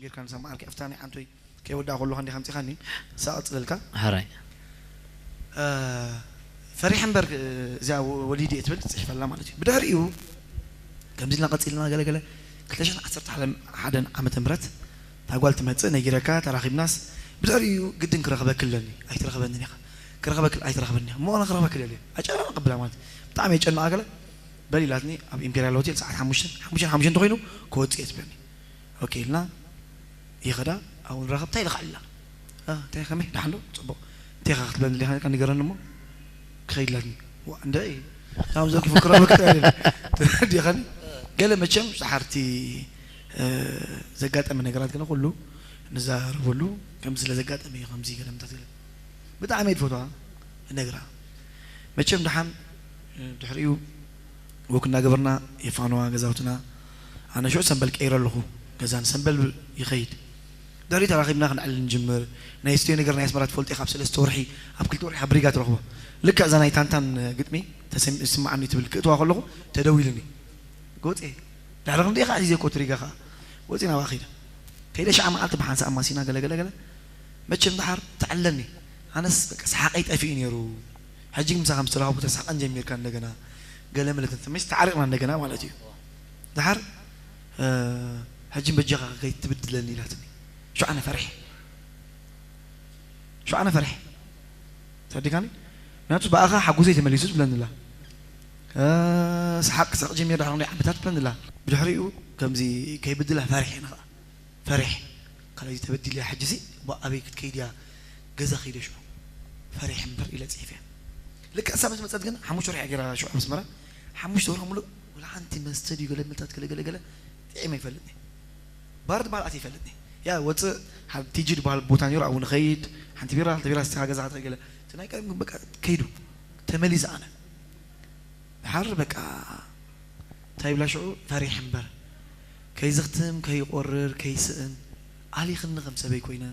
ጌርካ ንሰማዓልካ፣ ኣፍታ ናይ ዓንቶይ ከይወዳእ ከለኻ እንዲኻ ኣምጺኻኒ፣ ንሳ ቀጽለልካ። ሕራይ። እ፣ ፈሪሐ እምበር፣ እ፣ እዚኣ ወ-፣ ወሊድ እየ ትብል ጽሒፈላ ማለት እዩ። ብድሕሪኡ ከምዚ ኢልና ቀጺልና ገለ ገለ ክልተ ሽሕን ዓሰርተ ሓደን ዓመተ ምህረት እታ ጓል ትመጽእ፣ ነጊረካ፣ ተራኺብናስ ብድሕሪኡ ግድን ክረኽበኪ ኣለኒ፣ ኣይትረኽበንን ኢኻ፣ ክረኽበኪ ኣይትረኽበንን ኢኻ፣ እሞ ኣነ ክረኽበኪ ደልየ፣ ኣጨናንቕ ኣብላ ማለት እዩ። ብጣዕሚ የጨንቓ ገለ፣ በል ኢላትኒ፣ ኣብ ኢምፔርያል ሆቴል ሰዓት ሓሙሽተ፣ ሓሙሽተ፣ ሓሙሽተ እንተኾይኑ ክወጽእ እየ ትብለኒ። ኦኬ ኢልና ይኸዳ፣ ኣብኡ ንራኸብ፣ እንታይ ኢልካ ኣላ? እ፣ እንታይ ከመይ? ደሓን ዶ? ጽቡቕ። እንታይ ኢኻ ክትብለኒ ደሊኻ ንገረኒ እሞ ክኸይድ ኢላትኒ። ዋ፣ እንደ፣ እታ ኣብ ዘርጊ ፈክራ በቃ ተረዲኻኒ። ገለ መቸም ሰሓርቲ፣ እ፣ ዘጋጠመ ነገራት ገለ ኩሉ ንዛረበሉ፣ ከምዚ ስለ ዘጋጠመ እዩ ከምዚ ገለ ምታት ገለ። ብጣዕሚ እየ ዝፈትዋ፣ እነግራ። መቸም ደሓን፣ እ፣ ድሕሪኡ ወክ እናገበርና የፋንዋ ገዛውትና። ኣነ ሽዑ ሰምበል ቀይረ ኣለኹ፣ ገዛን ሰምበል ይኸይድ። ድሕሪ ተራኺብና ክንዕልል ንጅምር። ናይ ስቱዲዮ ነገር ናይ ኣስመራ ትፈልጦ ኢኻ፣ ኣብ ሰለስተ ወርሒ፣ ኣብ ክልተ ወርሒ ኣብ ሪጋ ትረኽቦ። ልክዕ እዛ ናይ ታንታን ግጥሚ ተሰሚ-፣ ይስምዓኒ ትብል ክእትዋ ከለኹ ተደዊሉኒ። ጎጼ፣ ድሕሪ ክንደይ ከዓ ሒዘ ኮት ሪጋ ከዓ። ጎጼ ናብኣ ከይደ። ከይደ ሽዓ መዓልቲ ብሓንሳእ ኣማሲና ገለ ገለ ገለ። መቸም ደሓር ትዕለኒ። ኣነስ በቃ ሰሓቀይ ጠፊኡ ነይሩ። ሕጂ ምሳኻ ምስ ተራኸብኩ ተስሕቀን ጀሚርካ እንደገና። ገለ መለ ተንተሚስ ተዓሪቕና እንደገና ማለት እዩ። ደሓር፣ እ፣ ሕጂ በጃኻ ከይትብድለኒ ኢላትኒ። ሽዑ ኣነ ፈሪሐ። ሽዑ ኣነ ፈሪሐ። ተረዲካኒ? ምክንያቱ ብኣኻ ሓጎሰይ ተመሊሱ ትብለኒ ኣላ። እ፣ ሰሓቅ ክስሕቅ ጀሚረ ድሕሪ ክንደይ ዓመታት ትብለኒ ኣላ። ብድሕሪኡ ከምዚ ከይብድላ ፈሪሐ ኣነ ኸዓ። ፈሪሐ። ካልኣይ ተበዲለ እያ ሕጂሲ፣ እሞ ኣበይ ክትከይድ እያ? ገዛ ከይደ ሽዑ። ፈሪሐ እምበር ኢለ ጽሒፈ። ልክዕ እሳ ምስ መጸት ግን ሓሙሽተ ወርሒ እያ ገይራ ሽዑ ኣብ ኣስመራ። ሓሙሽተ ወርሒ ሙሉእ ወላ ሓንቲ መስተ ድዩ ገለ ምልታት ገለ ገለ ገለ ጥዒመ ኣይፈልጥን እየ። ባር ድበሃል ኣትየ ኣይፈልጥን እየ። ያ ወጽእ፣ ሓንቲ ቲጂ ድበሃል ቦታ ነይሩ፣ ኣብኡ ንኸይድ፣ ሓንቲ ቢራ፣ ክልተ ቢራ፣ ስቲኻ ገዛ ክትኸይድ ገለ። እቲ ናይ ቀደም ግን በቃ ከይዱ። ተመሊሰ ኣነ። ድሓር በቃ እንታይ ይብላ ሽዑ፣ ፈሪሐ እምበር። ከይዝኽትም፣ ከይቆርር፣ ከይስእን፣ ኣሊኽኒ ከም ሰበይ ኮይነ።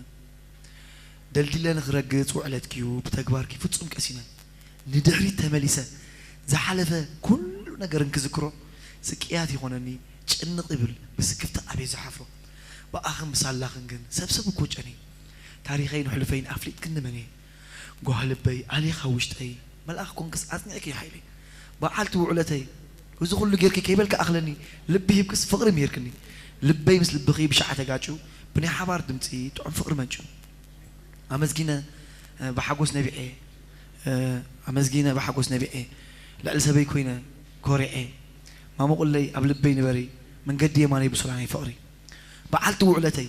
ደልዲለ ንኽረግጽ ውዕለትኪ'ዩ ብተግባርኪ ፍጹም ቀሲነ። ንድሕሪት ተመሊሰ ዝሓለፈ ኩሉ ነገር እንክዝክሮ ስቅያት ይኾነኒ፣ ጭንቕ ይብል ብስክፍታ ኣበይ ዝሓፍሮ። ብኣኽን ብሳላኽን ግን ሰብሰብ እኮ ጨንየ። ታሪኸይን ሕሉፈይን ኣፍሊጥክኒ መን እየ? ጓህ ልበይ ኣሊኻ ውሽጠይ መልኣኽ ኮንክስ ኣጽኒዕኪ ሓይለይ በዓልቲ ውዕለተይ እዚ ኩሉ ጌርኪ ከይበልኪ ኣኽለኒ ልቢ ሂብክስ ፍቕሪ ምሂርክኒ ልበይ ምስ ልብኺ ብሻዕ ተጋጭዩ ብናይ ሓባር ድምጺ ጥዑም ፍቕሪ መንጭዩ ኣመስጊነ ብሓጎስ ነቢዐ ኣመስጊነ ብሓጎስ ነቢዐ ልዕሊ ሰበይ ኮይነ ኮሪዐ ማሙቑለይ ኣብ ልበይ ንበሪ መንገዲ የማነይ ብሱላ ናይ ፍቕሪ በዓልቲ ውዕለተይ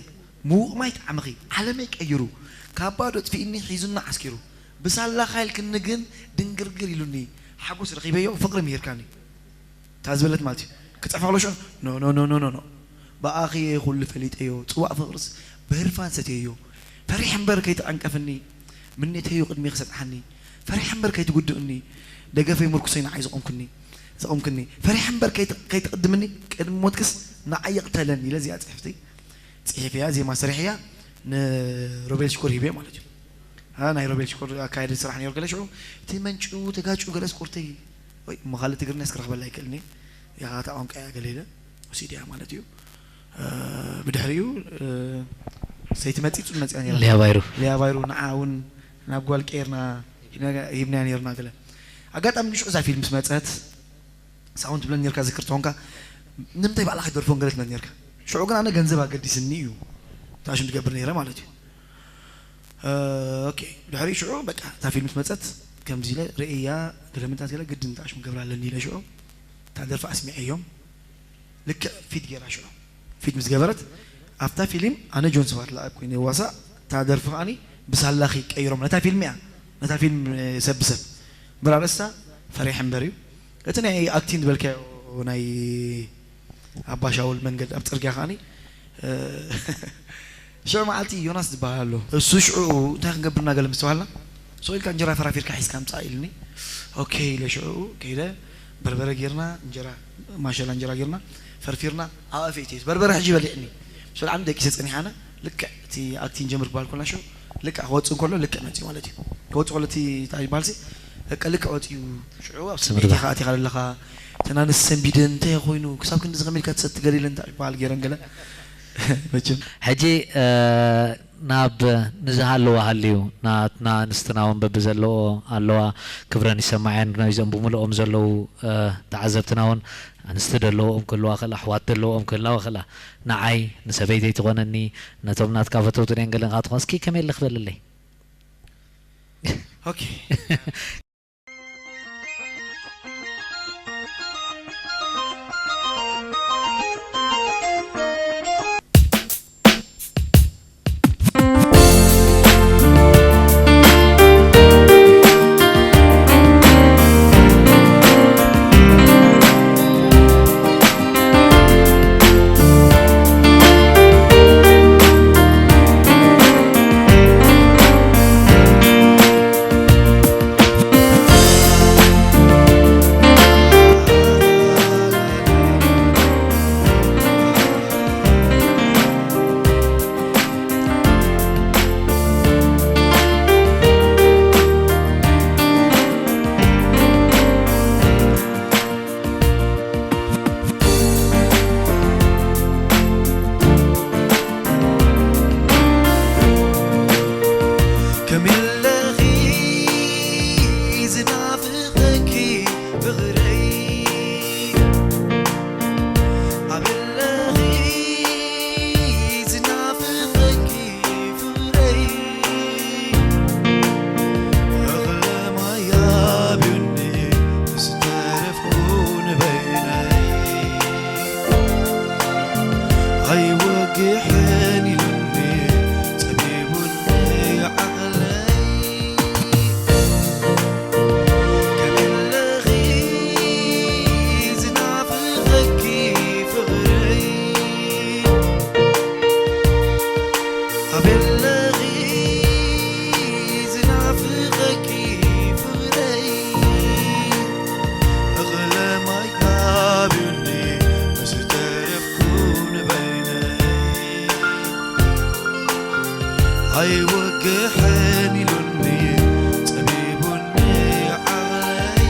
ምዉቕ ማይ ጣዕምኺ ዓለመይ ቀይሩ ካብ ባዶ ኣጥፊእኒ ሒዙኒ ዓስኪሩ ብሳላኻ ኢልክኒ ግን ድንግርግር ኢሉኒ ሓጎስ ረኺበዮ ፍቕሪ ምሂርካኒ እታ ዝበለት ማለት እዩ ክፅሕፋ ከሎ ሽዑ ኖ ኖ ኖ ኖ ኖ ብኣኺ እየ ኩሉ ፈሊጠዮ ፅዋእ ፍቕርስ ብህርፋን ሰትየዮ ፈሪሐ እምበር ከይትዓንቀፍኒ ምኔተዩ ቅድሜኺ ሰጥሓኒ ፈሪሐ እምበር ከይትጉድእኒ ደገፈይ ምርኩሰይ ንዓይ ዘቖምክኒ ዘቑምክኒ ፈሪሐ እምበር ከይትቕድምኒ ቅድሚ ሞትክስ ንዓይ ይቕተለኒ ኢለ እዚኣ ፅሕፍቲ ፅሒፈያ ዜማ ሰሪሐያ ንሮቤል ሽኮር ሂበዮ ማለት እዩ ናይ ሮቤል ሽኮር ኣካየደ ስራሕ ነይሩ ገለ ሽዑ እቲ መንጭ ተጋጭ ገለ ስቁርተይ ወይ እሞ ካልእ ትግርኛ ስክረኽበላ ይክእልኒ ያታ ቋንቋ እያ ገለ ኢለ ወሲድያ ማለት እዩ ብድሕሪኡ ሰይቲ መፂ ፅን መፅያ ነራ ሊያ ባይሩ ሊያ ባይሩ ንዓ እውን ናብ ጓል ቀይርና ሂብናያ ነርና ገለ ኣጋጣሚ ንሽዑ እዛ ፊልም ምስ መፀት ሳውን ትብለን ነርካ ዝክር ተኾንካ ንምንታይ ባዕላ ከይደርፎን ገለ ትብለን ነርካ ሽዑ ግን ኣነ ገንዘብ ኣገዲስኒ እዩ ታሽም ትገብር ነረ ማለት እዩ ኦኬ ድሕሪ ሽዑ በቃ እታ ፊልም ምስ መፀት ከምዚ ኢለ ርእያ ገለ ምንታት ገለ ግድን ታሽም ገብር ኣለኒ ኢለ ሽዑ እታ ደርፊ ኣስሚዐዮም ልክዕ ፊት ገይራ ሽዑ ፊት ምስ ገበረት ኣብታ ፊልም ኣነ ጆን ስብሃት ለኣብ ኮይነ ዋሳ እታ ደርፊ ከዓኒ ብሳላኺ ቀይሮም ነታ ፊልም እያ ነታ ፊልም ሰብ ብሰብ እምበር ኣርእስታ ፈሪሐ እምበር እዩ እቲ ናይ ኣክቲንግ ዝበልካዮ ናይ ኣባ ሻውል መንገድ ኣብ ፅርግያ ከዓኒ ሽዑ መዓልቲ ዮናስ ዝበሃል ኣሎ እሱ ሽዑ እንታይ ክንገብርና ገለ ምስ ተባሃልና ሶ ኢልካ እንጀራ ፈራፊርካ ሒዝካ ምፃእ ኢልኒ ኦኬ ኢለ ሽዑ ከይደ በርበረ ጌርና እንጀራ ማሸላ እንጀራ ጌርና ፈርፊርና ኣብ ኣፍኤት በርበረ ሕጂ በሊዕኒ ምስ በልዓኒ ደቂሰ ፀኒሓነ ልክዕ እቲ ኣክቲን ጀምር ክበሃል ኮና ሽዑ ልክዕ ክወፅእ እንከሎ ልክዕ መፅኡ ማለት እዩ ክወፅእ ከሎ እቲ እንታይ ይበሃል ሲ በቃ ልክዕ ወፅኡ ሽዑ ኣብ ስምዒት ኢኻ ኣቲኻ ዘለኻ ተናንስ ሰንቢደን እንታይ ኮይኑ ክሳብ ክንድዚ ከመይ ኢልካ ትሰቲ ገለ ኢለን እንታይ ይበሃል ገይረን ገለ መቸም ሕጂ ናብ ንዝሃለዋ ሃልዩ ናትና ኣንስትና እውን በብዘለዎ ኣለዋ። ክብረን ይሰማዐን። ናይዞም ብምልኦም ዘለዉ ተዓዘብትና እውን ኣንስቲ ደለዎም ክህልዋ ክእላ፣ ኣሕዋት ደለዎም ክህላዋ ክእላ፣ ንዓይ ንሰበይተይ ትኾነኒ፣ ነቶም ናትካ ፈተውትን እየን ገለን ከዓ ትኾን። እስኪ ከመይ ኣለክ በለለይ። ኦኬ። ከመይ ኣለኺ ዝናፍቐኪ ፍቕረይ፣ ኣበይ ኣለኺ ዝናፍቐኪ ፍቕረይ፣ እኽለ ማይ ኣብዩኒ ምስ ተረፍኩ ንበይነይ። ኣይወግሕን ኢሉኒ ጸቢቡኒ ዓቕለይ። ከመይ ኣለኺ ዝናፍቐኪ ፍቕረይ፣ ኣበይ ኣለኺ ዝናፍቐኪ ፍቕረይ፣ እኽለ ማይ ኣብዩኒ ምስ ተረፍኩ ንበይነይ። ኣይወግሕን ኢሉኒ ጸቢቡኒ ዓቕለይ።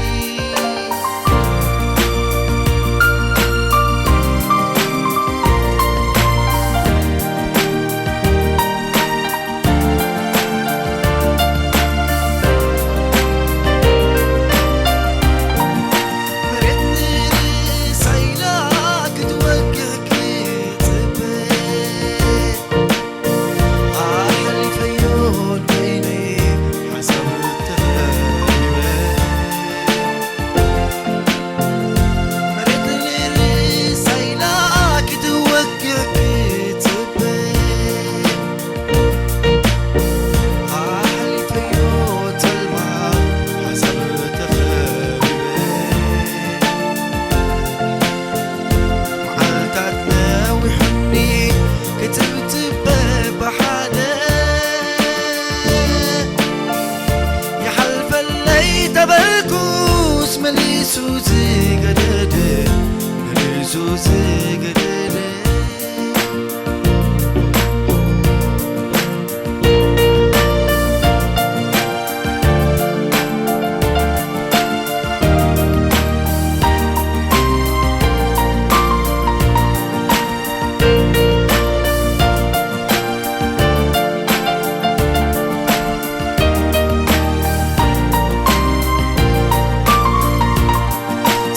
መሬት ንርእሳ ኢላ ክትወግሕ ክትጽበ፣ ኣሕሊፈዮ ንበይነይ ሓሳብ ተኸቢበ። መሬት ንርእሳ ኢላ ክትወግሕ ክትጽበ፣ ኣሕሊፈዮ ተልማ ሓሳብ ተኸቢበ። መዓልታት ነዊሑኒ ክትብትብ በብሓደ፣ ይሓልፈለይ ተበልኩስ መሊሱ ዝገደደ፣ መሊሱ ዝገደደ።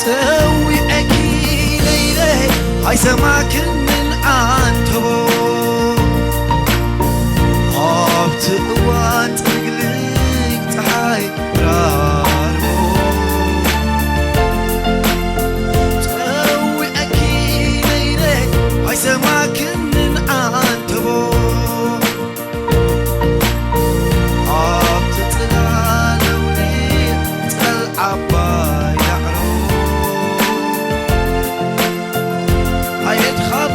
ጸዊዐኪ ነይረ ኣይሰማዕክንን ኣንተቦ፣ ኣብቲ እዋን ጽግልግ ጸሓይ ራርቦ። ጸዊዐኪ ነይረ ኣይሰማዕክንን ኣንተቦ፣ ኣብቲ ጽላል ኣውሊዕ ጽላል ዓባይ ዳዕሮ። ኣየት ኻብ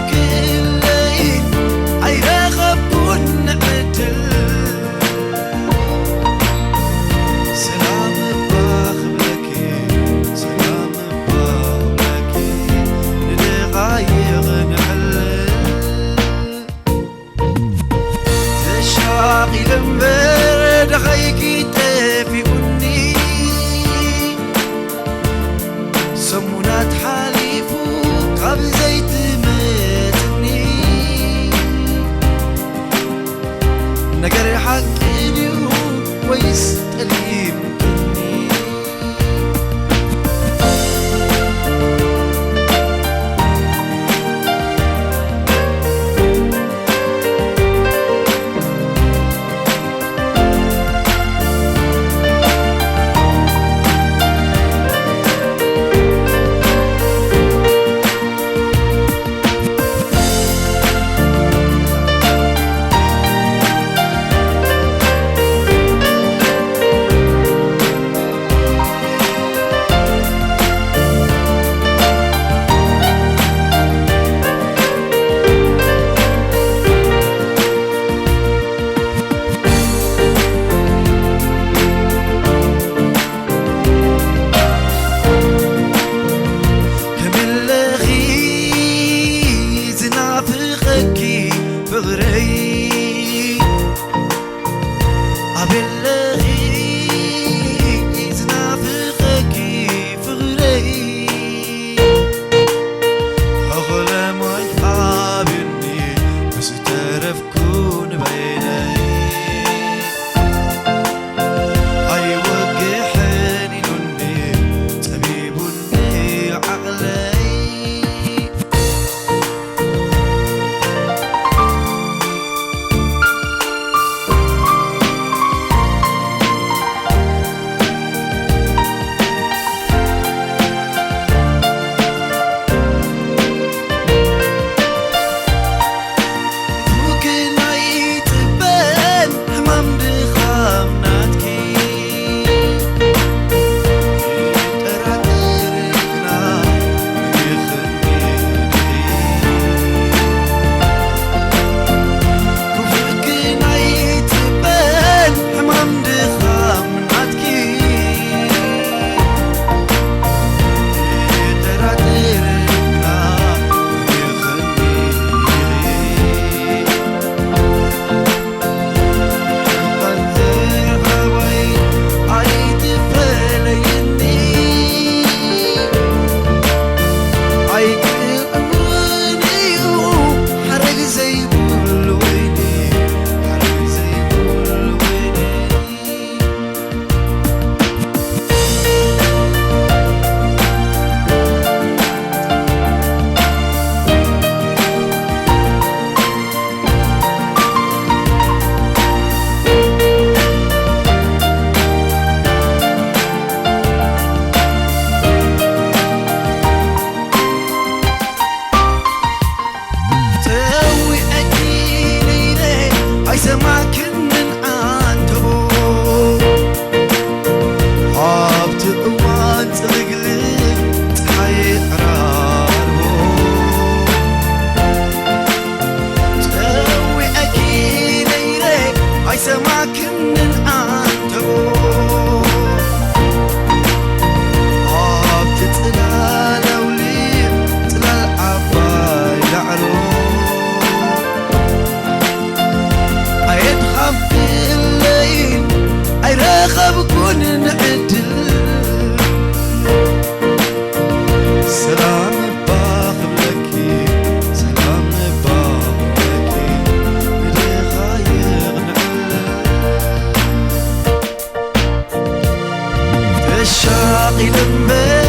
ተሻቒለ እምበር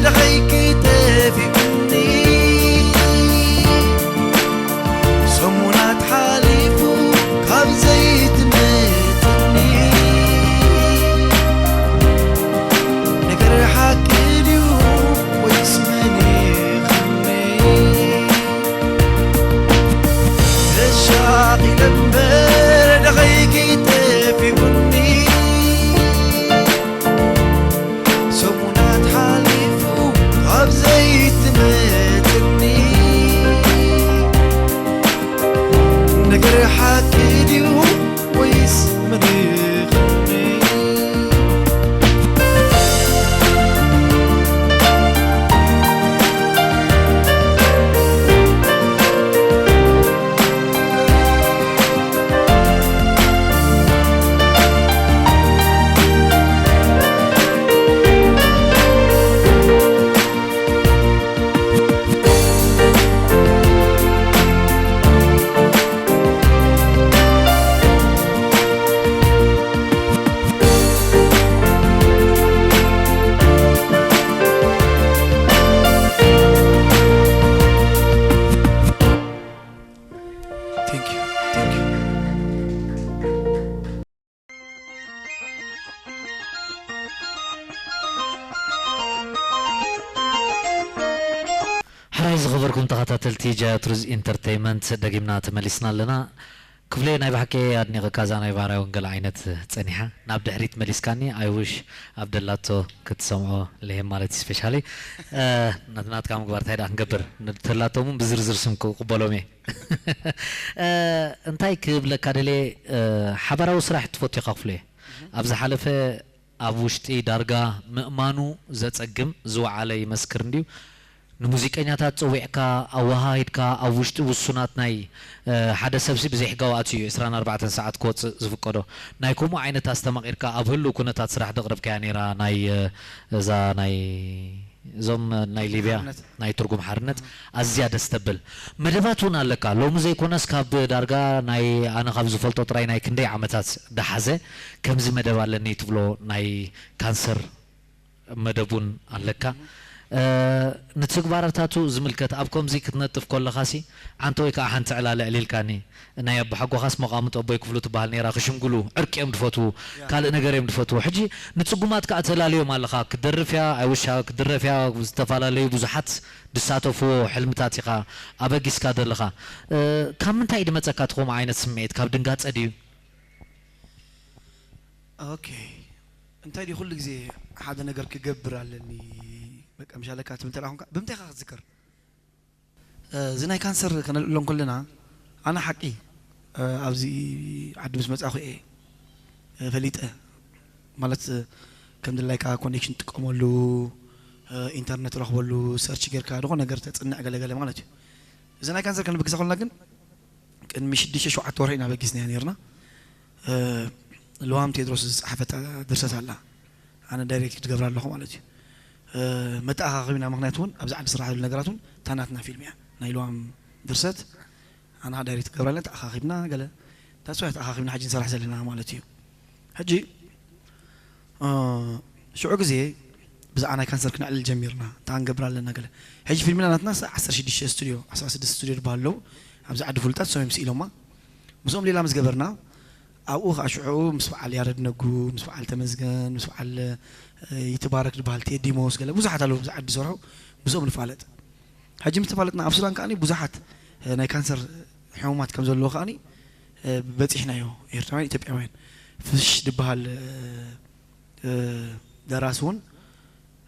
ደቐይቂ ጠፊኡኒ። ሰሙናት ሓሊፉ ካብ ዘይትመጽኒ። ነገር ሓቂ ድዩ ወይስ መኒኽኒ? ተሻቒለ እምበር ደቐይቂ ጠፊኡኒ። ሰሙናት ሓሊፉ ካብ ዘይትመጽኒ። ነገር ሓቂ ድዩ ወይስ መኒኽኒ? Thank you. Thank you. ሕራይ ዝኸበርኩም ተኸታተልቲ ጃያ ቱሪዝ ኢንተርቴይመንት፣ ደጊምና ተመሊስና ኣለና። ክፍሌ፣ ናይ ብሓቂ ኣድኒቐካ፣ እዛ ናይ ባህራይ ወንጌል ዓይነት ጸኒሓ ናብ ድሕሪት መሊስካኒ። I wish ኣብ ደላቶ ክትሰምዖ፣ ለሄም ማለት ስፔሻሊ ናትናትካ ምግባር እንታይ ደኣ ክንገብር፣ ተላቶም እውን ብዝርዝር ስም ክቕበሎም እየ። እ፣ እንታይ ክብለካ ደልየ፣ እ፣ ሓባራዊ ስራሕ ትፈቱ ኢኻ ክፍሌ። ኣብ ዝሓለፈ ኣብ ውሽጢ ዳርጋ ምእማኑ ዘጸግም ዝወዓለ ይመስክር እንድዩ። ንሙዚቀኛታት ጸዊዕካ፣ ኣወሃሂድካ፣ ኣብ ውሽጢ ውሱናት ናይ፣ እ፣ ሓደ ሰብሲ ብዘይ ሕጋዊ ኣትዩ እዩ ዕስራን ኣርባዕተን ሰዓት ክወጽእ ዝፍቀዶ። ናይ ከምኡ ዓይነት ኣስተማቒርካ ኣብ ህሉው ኩነታት ስራሕ ደቕረብካያ ነይራ ናይ፣ እ፣ እዛ ናይ እዞም ናይ ሊብያ ሓርነት። ናይ ትርጉም ሓርነት ኣዝያ ደስ ተብል። መደባት እውን ኣለካ። ሎሚ ዘይኮነስ ካብ ዳርጋ ናይ ኣነ ካብ ዝፈልጦ ጥራይ ናይ ክንደይ ዓመታት ደሓዘ ከምዚ መደብ ኣለኒ ትብሎ ናይ ካንሰር መደብ እውን ኣለካ። እ፣ ንትግባራታቱ ዝምልከት ኣብ ከምዚ ክትነጥፍ ከለኻሲ ዓንተ ወይ ከዓ ሓንቲ ዕላለ ዕሊልካኒ። ናይ ኣቦሓጎኻስ መቓምጦ ኣቦይ ክፍሉ ትበሃል ነይራ፣ ክሽምግሉ፣ ዕርቂ እዮም ድፈትዉ፣ ያ። ካልእ ነገር እዮም ድፈትዉ። ሕጂ ንጽጉማት ከኣ ተላልዮም ኣለኻ። ክደርፍ እያ፣ ኣይውሻ ክድረፍ እያ፣ ዝተፈላለዩ ብዙሓት ድሳተፍዎ ሕልምታት ኢኻ ኣበጊስካ ዘለኻ። እ፣ ካብ ምንታይ እዩ ድመጸካ እቲ ከምኡ ዓይነት ስምዒት? ካብ ድንጋጸ ድዩ? ኦኬ። እንታይ ድዩ ኩሉ ግዜ ሓደ ነገር ክገብር ኣለኒ፣ በቃ፣ ምሽ ኣለካ ትብል እንተ ደኣ ኮንካ፣ ብምንታይ ኢኻ ክትዝከር? እ፣ እዚ ናይ ካንሰር ከነልዕሎ እንከለና፣ ኣነ ሓቂ፣ እ፣ ኣብዚ ዓዲ ምስ መጻኹ እየ፣ እ፣ ፈሊጠ። ማለት፣ እ፣ ከም ድላይካ ኮኔክሽን ትጥቀመሉ፣ እ፣ ኢንተርነት ረኽበሉ፣ ሰርች ጌርካ ዝኾነ ነገር ተጽንዕ ገለ ገለ ማለት እዩ። እዚ ናይ ካንሰር ከነበግሳ ከለና ግን፣ ቅድሚ ሽዱሽተ ሸውዓተ ወርሒ ኢና በጊስናያ ነይርና። እ፣ ልዋም ቴድሮስ ዝጸሓፈታ ድርሰት ኣላ። ኣነ ዳይሬክት ክገብራ ኣለኹ ማለት እዩ። እ፣ መተኣኻኸቢና፣ ምኽንያቱ እውን ኣብዚ ዓዲ ዝስራሓሉ ነገራት እውን እታ ናትና ፊልም እያ። ናይ ልዋም ድርሰት ኣና ዳይሬክት ክገብራ ኣለና፣ ተኣኻኺብና ገለ፣ that's why ተኣኻኺብና ሕጂ ንሰርሕ ዘለና ማለት እዩ። ሕጂ፣ እ፣ ሽዑ ግዜ ብዛዕባ ናይ ካንሰር ክነዕልል ጀሚርና፣ እንታይ ክንገብር ኣለና ገለ። ሕጂ ፊልምና ናትና ዓሰርተ ሽዱሽተ ስቱድዮ፣ ዓሰርተ ሽዱሽተ ስቱድዮ ዝበሃሉ ኣለዉ። ኣብዚ ዓዲ ፍሉጣት፣ እሶም እዮም ስኢሎማ። ምስኦም ሌላ ምስ ገበርና፣ ኣብኡ ኸዓ ሽዑ ምስ በዓል ያረድ ነጉ፣ ምስ በዓል ተመስገን፣ ምስ በዓል፣ እ፣ ይትባረክ ዝበሃል ቴዲ ሞስ፣ ገለ ብዙሓት ኣለዉ ኣብዚ ዓዲ ዝሰርሑ፣ ምስኦም ንፋለጥ። ሕጂ ምስ ተፋለጥና፣ ኣብ ሱዳን ከኣኒ ብዙሓት፣ እ፣ ናይ ካንሰር ሕሙማት ከም ዘለዉ ከኣኒ፣ እ፣ በጺሕናዮ፣ ኤርትራውያን፣ ኢትዮጵያውያን። ፍሽ ዝበሃል፣ እ፣ እ፣ ደራሲ እውን፣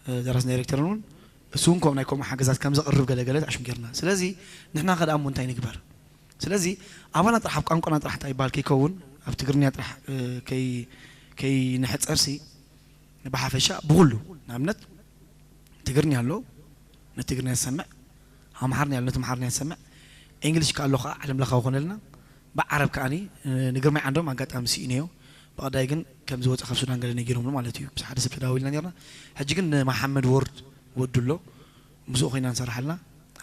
እ፣ ደራስን ዳይሬክተርን እውን፣ እሱ እውን ከም ናይ ከምኡ ሓገዛት ከም ዘቕርብ ገለ ገለ ተዓሽም ጌርና። ስለዚ ንሕና ከ ደኣ እሞ እንታይ ንግበር? ስለዚ ኣባና ጥራሕ፣ ኣብ ቋንቋና ጥራሕ እንታይ ይበሃል ከይከውን፣ ኣብ ትግርኛ ጥራሕ፣ እ፣ ከይ-፣ ከይንሕጸርሲ፣ ብሓፈሻ ብኹሉ፣ ንኣብነት ትግርኛ ኣሎ፣ ነቲ ትግርኛ ዝሰምዕ፣ ኣምሓርኛ ኣሎ፣ ነቲ ኣምሓርኛ ዝሰምዕ፣ እንግሊሽ ከኣ ኣሎ ከኣ ዓለም ለኻዊ ኮነልና፣ ብዓረብ ከኣኒ፣ እ፣ ንግርማይ ዓንዶም ኣጋጣሚ ስኢነዮ፣ ብቐዳይ ግን ከም ዝወጸ ካብ ሱዳን ገለ ነጊሮምሉ ማለት እዩ። ምስ ሓደ ሰብ ተዳዊልና ኔርና። ሕጂ ግን ንመሓመድ ወርድ ወዱ ኣሎ፣ ምስኡ ኮይና ንሰርሓልና።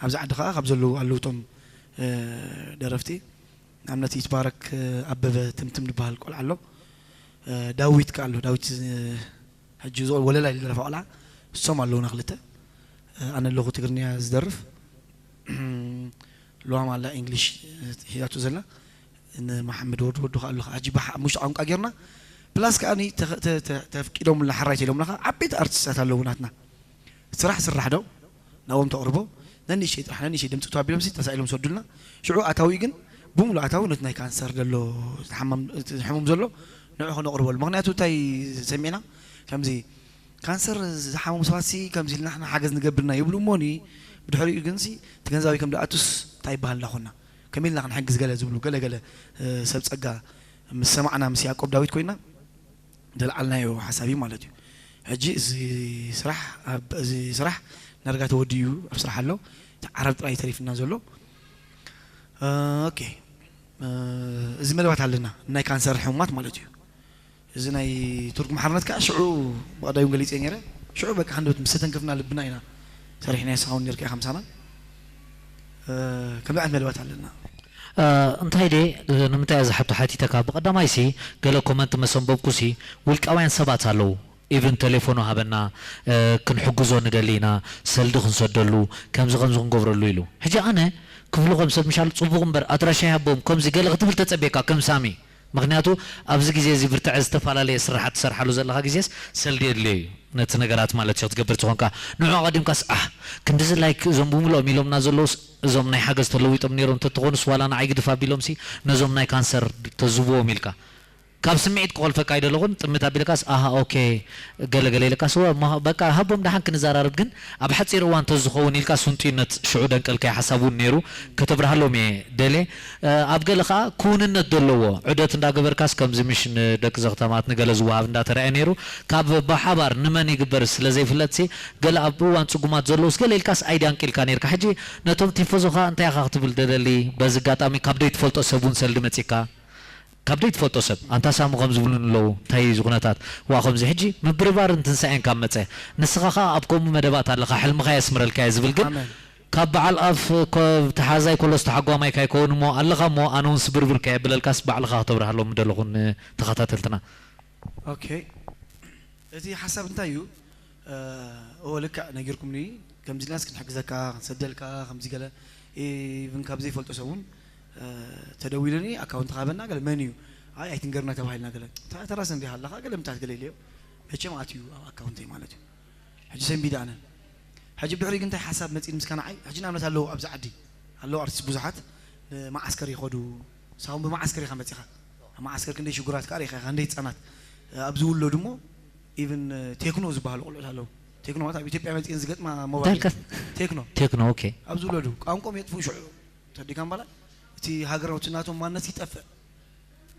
ኣብዚ ዓዲ ከኣ ካብ ዘለዉ ኣለዉ እቶም፣ እ፣ ደረፍቲ፣ ንኣብነት ይትባረክ፣ እ፣ ኣበበ ትምትም ዝበሃል ቆልዓ ኣሎ። እ፣ ዳዊት ከኣ ኣሎ፣ ዳዊት፣ እ፣ ሕጂ ዝቆል ወለላ ኢለ ደረፋ ቆልዓ እሶም ኣለውና ክልተ። ኣነ ኣለኹ ትግርኛ ዝደርፍ። ሉዋም ኣላ እንግሊሽ ሒዛቱ ዘላ። ንመሓመድ ወዱ ወዱ ከኣ ኣለኻ። ሕጂ ብሓ-፣ ኣብ ውሽጢ ቋንቋ ጌርና ፕላስ ከኣ ኒ-፣ ተ-፣ ተ-፣ ተ-፣ ተፍቂዶምልና ሓራይ ኢሎምና ከኣ ዓበይቲ ኣርቲስታት ኣለዉ ናትና። ስራሕ ስራሕ ዶ ናብኦም ተቕርቦ። ነንእሽተይ ጥራሕ ነንእሽተይ ድምፂ ተዋቢሎም ሲ ተሳኢሎም ሰዱልና። ሽዑ ኣታዊ ግን ብምሉእ ኣታዊ ነቲ ናይ ካንሰር ዘሎ ዝሓመም-፣ ዝሕሙም ዘሎ ንዑ ከነቕርበሉ። ምኽንያቱ እንታይ ሰሚዕና ከምዚ ካንሰር ዝሓመሙ ሰባት ሲ ከምዚ ኢልና ንሕና ሓገዝ ንገብርና ይብሉ እሞኒ ብድሕሪኡ ግን ሲ እቲ ገንዘብ ኣበይ ከም ድኣቱስ እንታይ ይበሃል እንዳኾና ከመይ ኢልና ክንሕግዝ ገለ ዝብሉ ገለ ገለ እ፣ ሰብ ጸጋ ምስ ሰማዕና ምስ ያዕቆብ ዳዊት ኮይና ዘልዓልናዮ ሓሳብ እዩ ማለት እዩ። ሕጂ እዚ ስራሕ ኣብ-፣ እዚ ስራሕ ናርጋ ተወዲኡ ኣብ ስራሕ ኣሎ። እቲ ዓረብ ጥራይ ተሪፍና ዘሎ። እ፣ ኦኬ። እ፣ እዚ መደባት ኣለና ናይ ካንሰር ሕሙማት ማለት እዩ። እዚ ናይ ቱርክ ማሕርነት ከኣ ሽዑ ብቐዳዩ ገሊጸ ነይረ። ሽዑ በቃ ሃንደበት ምስ ተተንከፍና ልብና ኢና ሰሪሕናዮ። ንስኻ እውን ነርካ ኢኻ ምሳና። እ፣ ከምዚ ዓይነት መደባት ኣለና። እ፣ እንታይ ድየ፣ ንምንታይ እያ ዝሓቶ ሓቲተካ? ብቐዳማይሲ ገለ ኮመንት መሰንበብኩሲ ውልቃውያን ሰባት ኣለዉ። ኢቭን ቴሌፎኑ ሃበና፣ እ፣ ክንሕግዞ ንደሊ ኢና፣ ሰልዲ ክንሰደሉ፣ ከምዚ ከምዚ ክንገብረሉ ኢሉ። ሕጂ ኣነ ክፍልኾም ሰብ ምሻል ጽቡቕ እምበር ኣድራሻ ይሃቦም ከምዚ ገለ ክትብል ተጸብየካ ከም ሳሚ። ምኽንያቱ ኣብዚ ግዜ እዚ ብርትዐ ዝተፈላለየ ስራሓት ትሰርሓሉ ዘለኻ ግዜስ ሰልዲ የድልዮ እዩ። ነቲ ነገራት ማለት እዩ ክትገብር ዝኾንካ ንዑ ኣቐዲምካስ ኣህ ክንድዚ ላይክ እዞም ብምልኦም ኢሎምና ዘለውስ እዞም ናይ ሓገዝ ተለዊጦም ነይሮም እንተትኾኑስ ዋላ ንዓይ ግድፍ ኣቢሎምሲ ነዞም ናይ ካንሰር ተዝብዎም ኢልካ ካብ ስምዒት ክኾልፈካ ኣይደለኹን። ጥምት ኣቢልካስ ኣሃ ኦኬ ገለ ገለ ኢልካስ ወ-፣ ማ-፣ በቃ ሃቦም ደሓን ክንዘራረብ ግን ኣብ ሓፂር እዋን ተዝኸውን ኢልካ ስንጡይነት ሽዑ ደንቀልካዮ ሓሳብ እውን ነይሩ። ከተብርሃሎም እየ ደልየ። እ፣ ኣብ ገለ ከዓ ክውንነት ዘለዎ ዑደት እንዳገበርካስ ከምዚ ምሽ ንደቂ ዘኽተማት ንገለ ዝወሃብ እንዳተረኣየ ነይሩ። ካብ ብሓባር ንመን ይግበር ስለ ዘይፍለጥሲ ገለ ኣብ እዋን ፅጉማት ዘለውስ ገለ ኢልካስ ኣይድያ ኣንቂልካ ነይርካ። ሕጂ ነቶም ቲፎዞኻ እንታይ ኢኻ ክትብል ደደሊ? በዚ ኣጋጣሚ ካብ ደይትፈልጦ ሰብ እውን ሰልዲ መፂካ? ካብ ደይትፈልጦ ሰብ ኣንታ ሳሙ ከም ዝብሉኒ ኣለዉ እንታይ እዩ እዚ ኩነታት? ዋ ከምዚ ሕጂ ምብርባርን ትንሳኤን ካብ መፀ ንስኻ ኸዓ ኣብ ከምኡ መደባት ኣለኻ ሕልምኻ የስምረልካ እየ ዝብል ግን ኣሜን። ካብ በዓል ኣፍ ኮ-፣ ተሓዛይ ኮሎ ዝተሓጓማይ ካይከውን እሞ ኣለኻ እሞ ኣነ እውን ስብርብር ከየብለልካስ ባዕልኻ ክተብርሃሎም ምደለኹ ንተኸታተልትና። ኦኬ፣ እቲ ሓሳብ እንታይ እዩ? እ፣ እወ ልክዕ ነጊርኩምኒ፣ ከምዚ ኢልናስ ክንሕግዘካ ክንሰደልካ ከምዚ ገለ ኢቭን ካብ ዘይፈልጦ ሰብ እውን እ፣ ተደዊሉኒ ኣካውንትኻ ሃበና ገለ መን እዩ? ኣይ ኣይትንገርና ተባሂልና ገለ ተራሰ እንዲህ ኣለኻ ገለ ምታት ገለ ኢለዮ መቸም ኣትዩ ኣብ ኣካውንተይ ማለት እዩ። ሕጂ ሰንቢደ ኣነ። ሕጂ ብድሕሪ ግን እንታይ ሓሳብ መፂኒ ምስካ ንዓይ? ሕጂ ንኣብነት ኣለዉ ኣብዚ ዓዲ ኣለዉ ኣርቲስት ብዙሓት ንመዓስከር ይኸዱ። ሳውን ብመዓስከር ኢኻ መፂኻ። ኣብ መዓስከር ክንደይ ሽጉራት ከዓ ርኢኻ ኢኻ፣ ክንደይ ህፃናት፣ እ፣ ኣብ ዝውለዱ እሞ ኢቭን፣ እ፣ ቴክኖ ዝበሃሉ ቆልዑት ኣለዉ። ቴክኖ ማለት ኣብ ኢትዮጵያ መፂእን ዝገጥማ ሞባይል እንታይ ኢልካ? ቴክኖ። ቴክኖ፣ ኦኬ። ኣብ ዝውለዱ ቋንቋኦም የጥፍኡ ሽዑ። ተዲካ እምበላ እቲ ሃገራውቲ ናቶም ማንነት ይጠፍእ።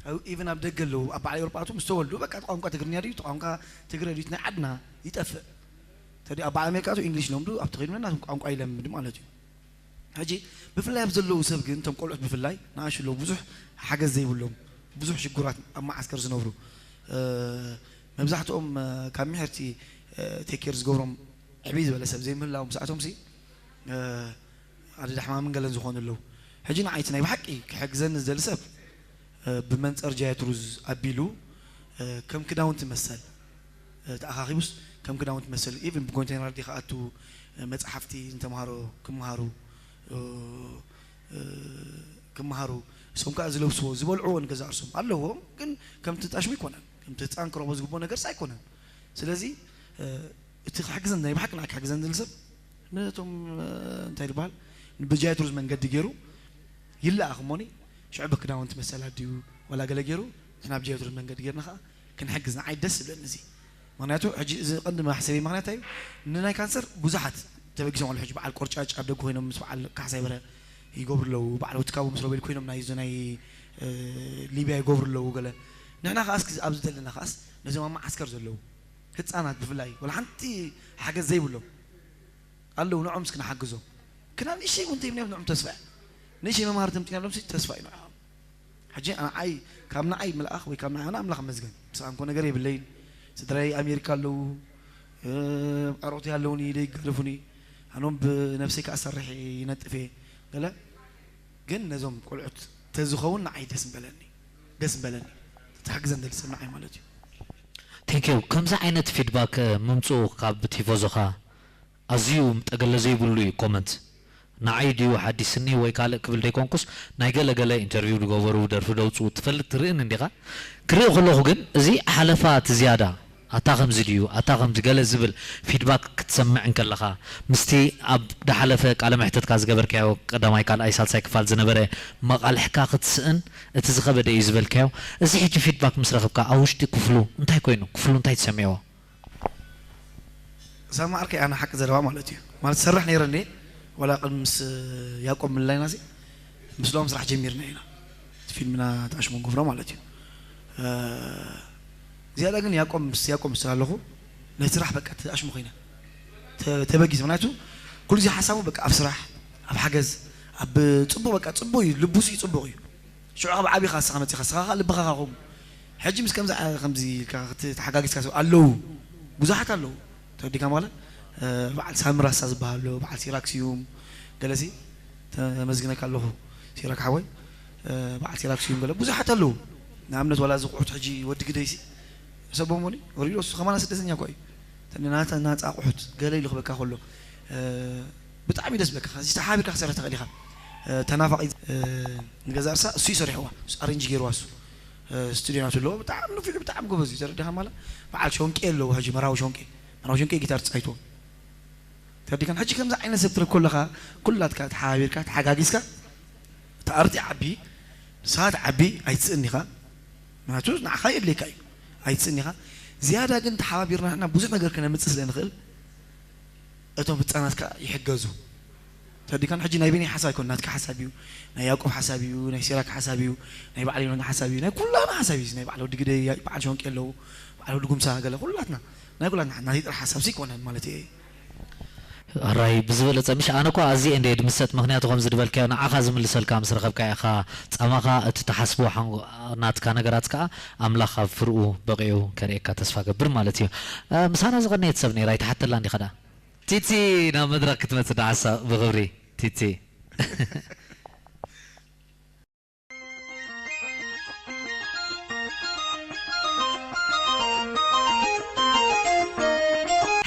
ኣብ-፣ ኢቭን ኣብ ደገ ኣለዉ፣ ኣብ በዓል ኤውሮጳ ኣትዮም ምስ ተወልዱ በቃ እቲ ቋንቋ ትግርኛ ድዩ፣ እቲ ቋንቋ ትግረ ድዩ፣ እቲ ናይ ዓድና ይጠፍእ። ተዲ ኣብ በዓል ኣሜሪካ ኣትዩ እንግሊሽ ለምዱ፣ ኣብቲ ከይዱ ናቶም ቋንቋ ይለምድ ማለት እዩ። ሕጂ ብፍላይ ኣብ ዘለዉ ሰብ ግን፣ እቶም ቆልዑት ብፍላይ ንኣሽቱ ኣለዉ፣ ብዙሕ ሓገዝ ዘይብሎም፣ ብዙሕ ሽጉራት ኣብ መዓስከር ዝነብሩ፣ እ፣ መብዛሕትኦም፣ እ፣ ካብ ምሕርቲ፣ እ፣ ቴክ ኬር ዝገብሮም ዕብይ ዝበለ ሰብ ዘይምህላዎም ምስኣቶም ሲ፣ እ፣ ኣደዳ ሕማምን ገለን ዝኾኑ ኣለዉ። ሕጂ ንዓይ እቲ ናይ ብሓቂ ክሕግዘኒ ዝደሊ ሰብ፣ እ፣ ብመንጸር ጃየት ሩዝ ኣቢሉ፣ እ፣ ከም ክዳውንቲ መሰል፣ እ፣ ተኣኻኺቡስ ከም ክዳውንቲ መሰል፣ ኢቭን ብኮንቴነር ድዩ ክኣቱ፣ እ፣ መጽሓፍቲ ንተምሃሮ ክምሃሩ፣ እ፣ እ፣ ክምሃሩ፣ እሶም ከኣ ዝለብስዎ፣ ዝበልዕዎ ንገዛ እርሶም ኣለዎም፣ ግን ከምቲ ጣሽሙ ኣይኮነን። ከምቲ ህጻን ክረኽቦ ዝግብኦ ነገርስ ኣይኮነን። ስለዚ፣ እ፣ እቲ ክሕግዘን ናይ ብሓቂ ንዓይ ክሕግዘን ዝደሊ ሰብ ነቶም፣ እ፣ እንታይ ዝበሃል፣ ብጃየት ሩዝ መንገዲ ገይሩ ይለኣኽ እሞኒ፣ ሽዑ ብክዳውንቲ መሰል ኣድዩ ዋላ ገለ ገይሩ፣ ንሕና ብጃየት ሩዝ መንገዲ ገይርና ኸዓ ክንሕግዝ ንዓይ ደስ ዝብለኒ እዚ። ምኽንያቱ ሕጂ እዚ ቀንዲ መሕሰቢ ምኽንያት እዩ። ንናይ ካንሰር ብዙሓት ተበጊሶም ኣለዉ። ሕጂ በዓል ቆርጫጭ ኣብ ደገ ኮይኖም ምስ በዓል ካሕሳይ በርሀ ይገብሩ ኣለዉ። በዓል ወትካቡ ምስ ሮቤል ኮይኖም ናይ፣ እዚ ናይ፣ እ፣ ሊብያ ይገብሩ ኣለዉ ገለ። ንሕና ከኣስ ኣብዚ ዘለና ከኣስ ነዞም ኣብ መዓስከር ዘለዉ ህፃናት ብፍላይ ወላ ሓንቲ ሓገዝ ዘይብሎም ኣለዉ። ንዖም እስኪ ንሓግዞም። ክና ንእሽተይ እውን ተይብናዮም ንዖም ተስፋ እያ። ንእሽተይ መምሃሪ ተምፂናሎም ሲ ተስፋ እዩ ንዖም። ሕጂ ንዓይ፣ ካብ ንዓይ ምልኣኽ ወይ ካብ ንዓይ፣ ኣነ ኣምላኽ ይመስገን። ምስኣንኮ ነገር የብለይን። ስድራይ ኣሜሪካ ኣለዉ። እ፣ ኣሮተይ ኣለዉኒ፣ ኢደይ ይጋደፉኒ። ኣኖም ብነፍሰይ ክኣሰርሕ ይነጥፍ እየ። ገለ ግን ነዞም ቆልዑት ተዝኸውን ንዓይ ደስ ምበለኒ። ደስ ምበለኒ። ተሓግዘን ደሊ ሰብ ንዓይ ማለት እዩ። Thank you። ከምዚ ዓይነት ፊድባክ ምምፅኡ ካብ ቲፎዞኻ ኣዝዩ ጠገለ ዘይብሉ እዩ። ኮመንት ንዓይ ድዩ ሓዲስኒ ወይ ካልእ ክብል ደይኮንኩስ፣ ናይ ገለ ገለ ኢንተርቪው ዝገበሩ፣ ደርፊ ደውፅኡ ትፈልጥ ትርእን እንዲኻ። ክርኢ ከለኹ ግን እዚ ሓለፋ እቲ ዝያዳ ኣታ ከምዚ ድዩ ኣታ ከምዚ ገለ ዝብል ፊድባክ ክትሰምዕ እንከለኻ፣ ምስቲ ኣብ ዝሓለፈ ቃለ መሕተትካ ዝገበርካዮ ቀዳማይ ካልኣይ ሳልሳይ ክፋል ዝነበረ መቓልሕካ ክትስእን እቲ ዝኸበደ እዩ ዝበልካዮ፣ እዚ ሕጂ ፊድባክ ምስ ረኽብካ ኣብ ውሽጢ ክፍሉ እንታይ ኮይኑ? ክፍሉ እንታይ ተሰሚዕዎ? ሳማ ዓርከይ፣ ኣነ ሓቂ ዘረባ ማለት እዩ ማለት ሰርሕ ነይረ እንዴ ዋላ ቅድሚ ምስ ያቆብ ምልላይና ሲ ምስሎም ስራሕ ጀሚርና ኢና። እቲ ፊልምና ተኣሽሞ ንገብሮ ማለት እዩ። ዝያዳ ግን ያቆብ ምስ ያቆብ ምስ ኣለኹ ናይ ስራሕ በቃ ተኣሽሞ ኮይነ ተበጊስ። ምክንያቱ ኩሉ ጊዜ ሓሳቡ በቃ ኣብ ስራሕ፣ ኣብ ሓገዝ፣ ኣብ ፅቡቅ፣ በቃ ፅቡቅ እዩ። ልቡ ሲ ፅቡቅ እዩ። ሽዑ ካብ ዓቢኻ ንስኻ መፂኻ ንስኻ ከዓ ልብኻ ከምኡ። ሕጂ ምስ ከምዚ ዓ- ከምዚ ኢልካ ክት- ተሓጋጊዝካ ሰብ ኣለዉ፣ ብዙሓት ኣለዉ። ተረዲካ ማለት በዓል ሳሚ ራሳ ዝበሃል ኣሎ፣ በዓል ሲራክ ስዩም፣ ገለሲ ተመስግነካ ኣለኹ። ሲራክ ሓወይ፣ በዓል ሲራክ ስዩም ገለ ብዙሓት ኣለዉ። ንኣብነት ዋላ እዚ ቁሑት ሕጂ ወዲ ግደይሲ ሰቦሞኒ ወሪዶ እሱ ከማና ስደተኛ እኮ እዩ። ተን ናታ ናፃ ቁሑት ገለ ኢሉ ክበካ ከሎ ብጣዕሚ ደስ ብለካ። እዚ ተሓቢርካ ክሰርሕ ትኽእል ኢኻ። ተናፋቂ ንገዛ ርሳ እሱ ይሰርሕዋ ኣሬንጅ ገይርዋ እሱ ስቱዲዮ ናቱ ኣለዎ። ብጣዕሚ ንፉዕ ብጣዕሚ ጎበዝ እዩ። ተረዲኻ ማለ በዓል ሸንቄ ኣለዎ። ሕጂ መራዊ ሸንቄ መራዊ ሸንቄ ጊታር ትፃይትዎ ተረዲካን። ሕጂ ከምዚ ዓይነት ሰብ ትረክቦ ኣለኻ ኩላትካ ተሓባቢርካ ተሓጋጊዝካ እቲ ኣርቲ ዓቢ ንስኻ ትዓቢ ኣይትስእን ኢኻ። ምክንያቱ ንዓኻ የድልየካ እዩ ኣይትስእን ኢኻ። ዝያዳ ግን ተሓባቢርና ንሕና ብዙሕ ነገር ከነምፅእ ስለ ንኽእል እቶም ህፃናት ከዓ ይሕገዙ። ተዲካን ሕጂ ናይ ቢኒ ሓሳብ ኣይኮን ናትካ ሓሳብ እዩ ናይ ያዕቆብ ሓሳብ እዩ ናይ ሲራክ ሓሳብ እዩ ናይ በዓል ዮናን ሓሳብ እዩ ናይ ኩላና ሓሳብ እዩ ናይ በዓል ወዲ ግደይ በዓል ሸንቂ ኣለዉ በዓል ወዲ ጉምሳ ገለ ኩላትና ናይ ኩላትና ናተይ ጥራሕ ሓሳብ ሲ ይኮነን ማለት እየ። ኣራይ ብዝበለፀ ምሽ ኣነ እኳ ኣዝየ እንደ ድምሰጥ ምክንያቱ ከምዚ ድበልካዮ ንዓኻ ዝምልሰልካ ምስ ረኸብካ ኢኻ ፃማኻ እቲ ትሓስቦ ሓንጎ ናትካ ነገራት ከዓ ኣምላኽ ኣብ ፍርኡ በቂዑ ከርእየካ ተስፋ ገብር ማለት እዩ። ምሳና ዝቐነየት ሰብ ነይራ ኣይትሓተላ እንዲኻ ደኣ። ቲቲ ናብ መድረኽ ክትመጽእ ደኣ ሓሳብ ብኽብሪ ቲቲ።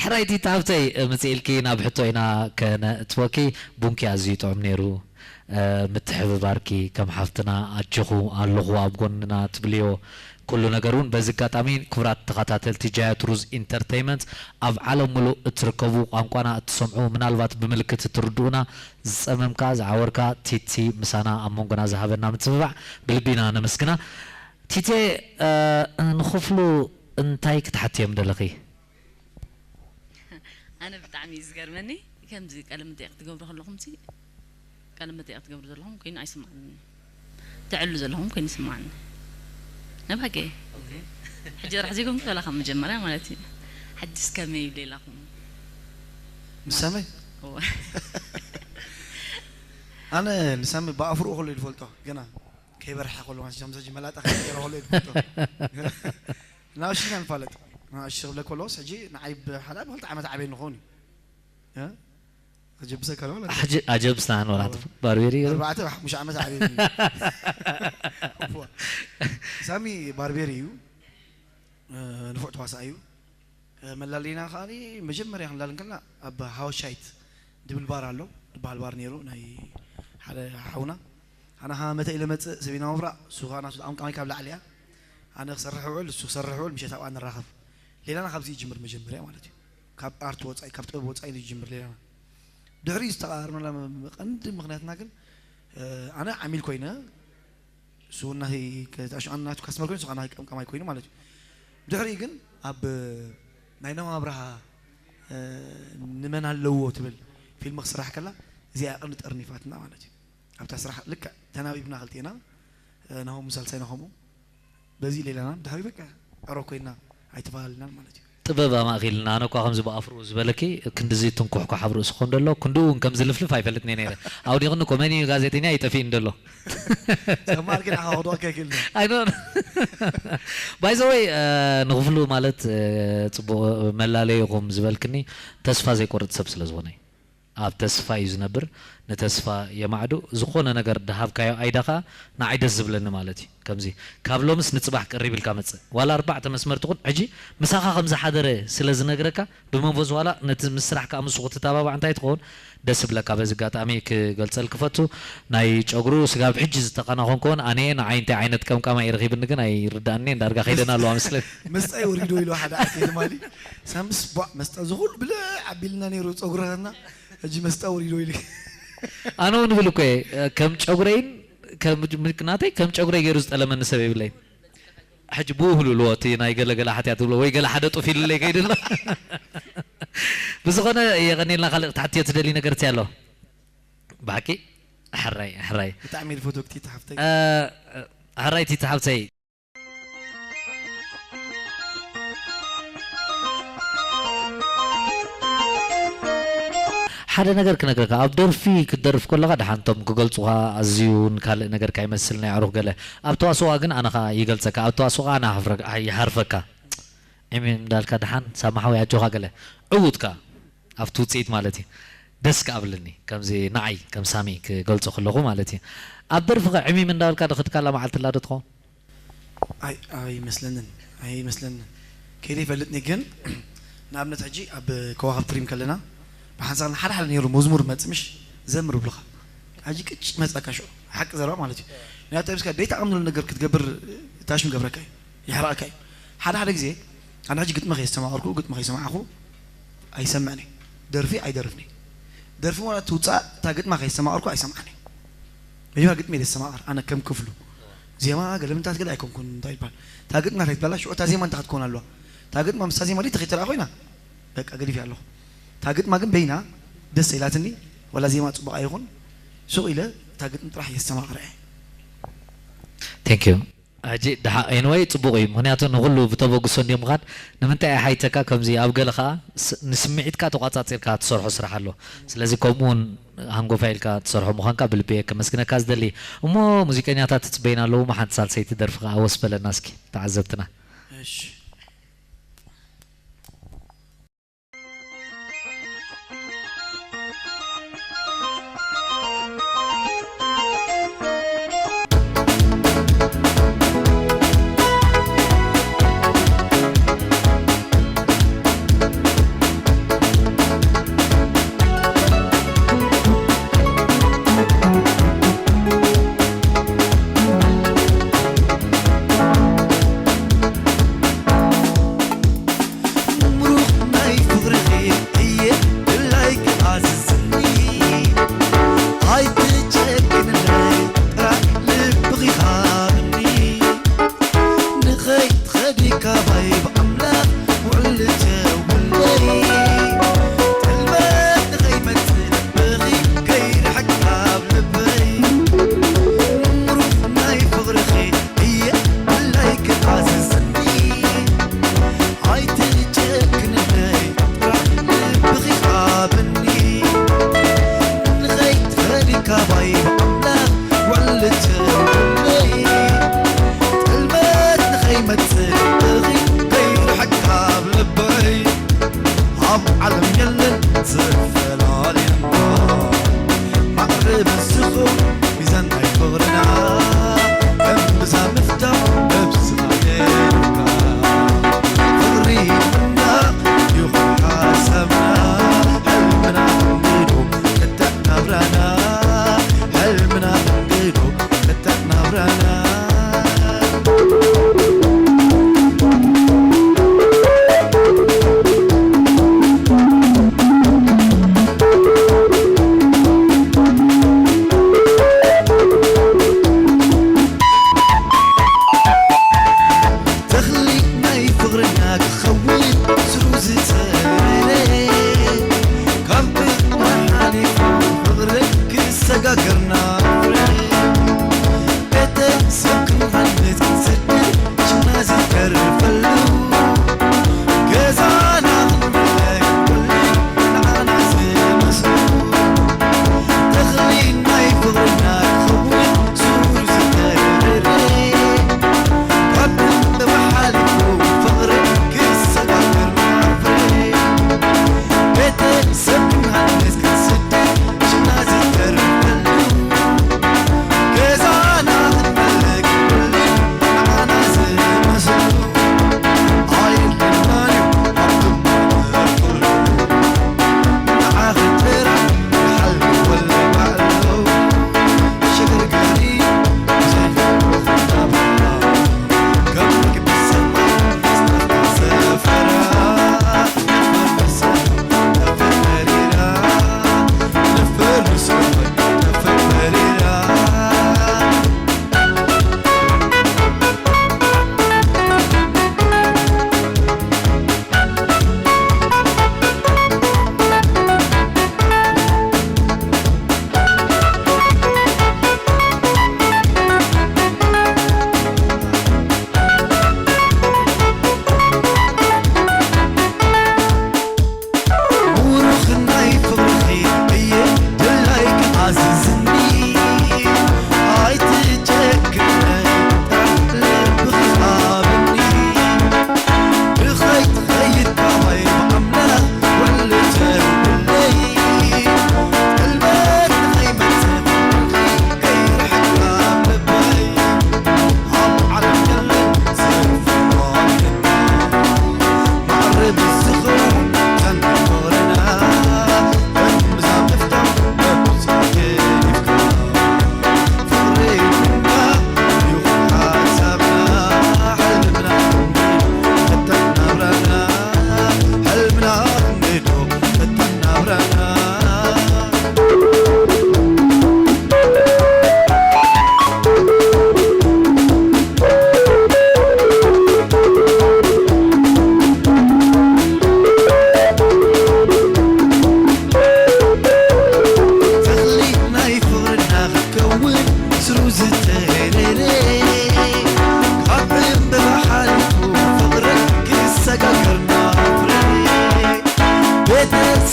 ሕራይቲ ታብተይ ምጽኢልኪ ናብ ሕቶ ኢና ከነእትወኪ። ቡንኪ ኣዝዩ ጥዑም ነይሩ። ምትሕብባርኪ ከም ሓፍትና ኣጆኹ ኣለኹ ኣብ ጎንና ትብልዮ ኩሉ ነገር እውን። በዚ ኣጋጣሚ ክቡራት ተኸታተልቲ ጃያት ሩዝ ኢንተርተይመንት ኣብ ዓለም ሙሉእ እትርከቡ ቋንቋና እትሰምዑ ምናልባት ብምልክት እትርድኡና ዝጸመምካ ዝዓወርካ ቲቲ ምሳና ኣብ መንጎና ዝሃበና ምትብባዕ ብልቢ ኢና ነመስግና። ቲቴ ንኽፍሉ እንታይ ክትሓትዮም ደለኺ? ኣነ ብጣዕሚ እዩ ዝገርመኒ ከምዚ ቃለ መጠየቅ ትገብሩ ከለኹም ሲ ቃለ መጠየቅ ትገብሩ ዘለኹም ኮይኑ ኣይስማዓንን ትዕሉ ዘለኹም ኮይኑ ይስማዓኒ ነባገ ሕጂ ራሕ ዜጎም ወላ ካብ መጀመርያ ማለት እዩ ሕጂስ ከመይ ይብሉ ኢላኹም ምሳመይ እወ ኣነ ንሳሚ ብኣፍርኡ ከሎ ይፈልጦ ገና ከይበርሐ ከሎ ማለት ጀምሰ መላጣ ከይበርሐ ከሎ ይፈልጦ ናብ ሽና ንፋለጥ እሺ ክብለ ከሎስ ሕጂ ንዓይ ብሓዳ ብክልተ ዓመት ዓበይ ንኸውን እዩ እ? ኣጀብሰካ ነው ማለት ሕጂ ኣጀብስና ንወራት ባርቤሪ ገይሩ ኣርባዕተ ሓሙሽተ ዓመት ዓበይ ሳሚ ባርቤሪ እዩ ንፉዕ ተዋሳእ እዩ መላለይና ከዓ መጀመርያ ክንላል እንከልና ኣብ ሃወሻይት ድብል ባር ኣሎ ድበሃል ባር ነይሩ ናይ ሓደ ሓውና ኣነ ከዓ መተ ኢለ መፅእ ሰበይና መብራእ እሱ ከዓ ናቱ ጣዕሚ ካብ ላዕሊ እያ ኣነ ክሰርሕ ውዕል እሱ ክሰርሕ ውዕል ምሸት ኣብኣ ንራኸብ ሌላና ካብዚ ይጅምር መጀመርያ ማለት እዩ ካብ ኣርት ወፃኢ ካብ ጥበብ ወፃኢ ይጅምር ሌላና ድሕሪ ዝተቃርመላ ቀንዲ ምክንያትና ግን ኣነ ዓሚል ኮይነ እሱ ናተይ ናቱ ካስተመር ኮይኑ እሱ ናተይ ቀምቃማይ ኮይኑ ማለት እዩ ድሕሪ ግን ኣብ ናይ ነማ ኣብርሃ ንመን ኣለዎ ትብል ፊልም ክስራሕ ከላ እዚኣ ቀንዲ ጠርኒፋትና ማለት እዩ ኣብታ ስራሕ ልክዕ ተናቢብና ክልቴና ናሆም ሳልሳይ ናሆሙ በዚ ሌላና ድሕሪ በቃ ዕሮ ኮይና ኣይተፈላለናን ማለት እዩ ጥበብ ኣማእኪልና ኣነ እኳ ከምዚ ብኣፍርኡ ዝበለኪ ክንድዚ ትንኩሕኳሕ ኣብ ርእስኹ እንደሎ ክንድኡ እውን ከምዚ ልፍልፍ ኣይፈልጥን እየ ነይረ ኣውዲቕኒ እኮ መን እዩ ጋዜጠኛ ኣይጠፊእን ደሎ ሰማርኪ ንዓኻ ክድወካ ይክእል ኣይኖን ባይዘወይ ንክፍሉ ማለት ፅቡቅ መላለይኹም ዝበልክኒ ተስፋ ዘይቆርጥ ሰብ ስለ ዝኾነ እዩ ኣብ ተስፋ እዩ ዝነብር፣ ንተስፋ የማዕዱ። ዝኾነ ነገር ድሃብካዮ ኣይዳ ኸኣ ንዓይ ደስ ዝብለኒ ማለት እዩ። ከምዚ ካብ ሎምስ ንጽባሕ ቅሪብ ኢልካ መጽእ። ዋላ ኣርባዕተ መስመር ትኹን፣ ሕጂ ምሳኻ ከም ዝሓደረ ስለ ዝነግረካ፣ ብመንፈስ ዋላ ነቲ ምስ ስራሕ ከኣ ምስኡ ክትተባባዕ እንታይ ትኸውን ደስ ይብለካ። በዚ ኣጋጣሚ ክገልጸልክ ክፈቱ፣ ናይ ጨጉሩ ስጋብ ሕጂ ዝተኸናኸንኩዎን ኣነ ንዓይ እንታይ ዓይነት ቀምቃማ እዩ ረኺብኒ ግን ኣይርድኣኒ፣ ዳርጋ ከይደና ኣለዋ መስለኒ። መስጣ ይወሪዶ ኢሉ ሓደ ዓርኪ ትማሊ፣ ሳምስ ቧዕ መስጣ ዝኹሉ ብልዕ ኣቢልና ነይሩ ጸጉርና፣ ሕጂ መስጣ ወሪዶ ኢሉ። ኣነ እውን እብል እኮ እየ፣ ከም ጨጉረይን ከም ናተይ ከም ጨጉረይ ገይሩ ዝጠለመኒ ሰብ የብለይን። ሕጂ ብኡ ህልውልዎ እቲ ናይ ገለገለ ሓትያ ትብሎ ወይ ገለ ሓደ ጡፍ ኢሉለይ ከይዱ ኣሎ። ብዝኾነ የቐኔልና። ካልእ ክትሓትዮ ትደሊ ነገር እቲ ኣሎ? ብሓቂ ሕራይ ሕራይ። ብጣዕሚ እየ ዝፈትወኪ ቲቲ ሓፍተይ። እ፣ ሕራይ ቲቲ ሓፍተይ። ሓደ ነገር ክነግረካ፣ ኣብ ደርፊ ክትደርፍ ከለኻ ደሓንቶም ክገልጹኻ ኣዝዩ እውን ካልእ ነገር ካይመስል ናይ ኣዕሩኽ ገለ፣ ኣብ ተዋስኦኻ ግን ኣነ ኸኣ ይገልጸካ፣ ኣብ ተዋስኦኻ ኣነ ይሓፍረ-፣ ይሓርፈካ። ዕሚም እንዳልካ ደሓን ሳሚ ሓወይ ኣጆኻ ገለ ዕዉትካ ኣብቲ ውጽኢት ማለት እዩ። ደስ ከኣ ብልኒ ከምዚ ንዓይ ከም ሳሚ ክገልጾ ከለኹ ማለት እዩ። ኣብ ደርፍኸ ዕሚም እንዳበልካ ዶ ክድካ ኣላ መዓልቲ ኣላ ዶ ትኸውን? ኣይ ኣይመስለንን ኣይመስለንን ከይደ ይፈልጥኒ ግን ንኣብነት ሕጂ ኣብ ከዋኽብቲ ሪም ከለና ብሓንሳብ ሓደ ሓደ ነይሩ መዝሙር መጽ ምሽ ዘምር ብሉኻ ሕጂ ቅጭ መጻካ ሽዑ ሓቂ ዘረባ ማለት እዩ ናይ ተብስካ ደይታ ኣምኑሉ ነገር ክትገብር ታሽም ገብረካ እዩ ይሕረቀካ እዩ ሓደ ሓደ ግዜ ኣነ ሕጂ ግጥሚ ከየስተማቐርኩ ግጥሚ ከይሰማዕኹ ኣይሰምዕን ደርፊ ኣይደርፍኒ ደርፊ ዋላ ትውፃእ እታ ግጥማ ከየስተማቐርኩ ኣይሰምዓን መጀመርያ ግጥሚ የስተማቐር ኣነ ከም ክፍሉ ዜማ ገለምንታት ገለ ኣይኮንኩን እንታይ ይባል እታ ግጥሚ እንታይ ትባላ ሽዑ እታ ዜማ እንታይ ክትከውን ኣለዋ እታ ግጥማ ምስታ ዜማ ድይ ተኸይተልኣ ኮይና በቃ ገዲፍ ኣለኹ እታ ግጥማ ግን በይና ደስ ኢላትኒ ዋላ ዜማ ፅቡቕ ኣይኹን ሱቕ ኢለ እታ ግጥሚ ጥራሕ የስተማቕረ Thank you. ሕጂ ድሓ ኤንወይ ፅቡቕ እዩ ምክንያቱ ንኩሉ ብተበግሶ እንዲዮ ምኻድ ንምንታይ ኣይሓይተካ ከምዚ ኣብ ገለ ከዓ ንስምዒትካ ተቋፃፂርካ ትሰርሖ ስራሕ ኣሎ ስለዚ ከምኡ እውን ሃንጎፋ ኢልካ ትሰርሖ ምዃንካ ብልቢ እየ ከመስግነካ ዝደሊ እሞ ሙዚቀኛታት ትፅበይና ኣለዉ ሓንቲ ሳልሰይቲ ደርፊ ከዓ ወስ በለና እስኪ ተዓዘብትና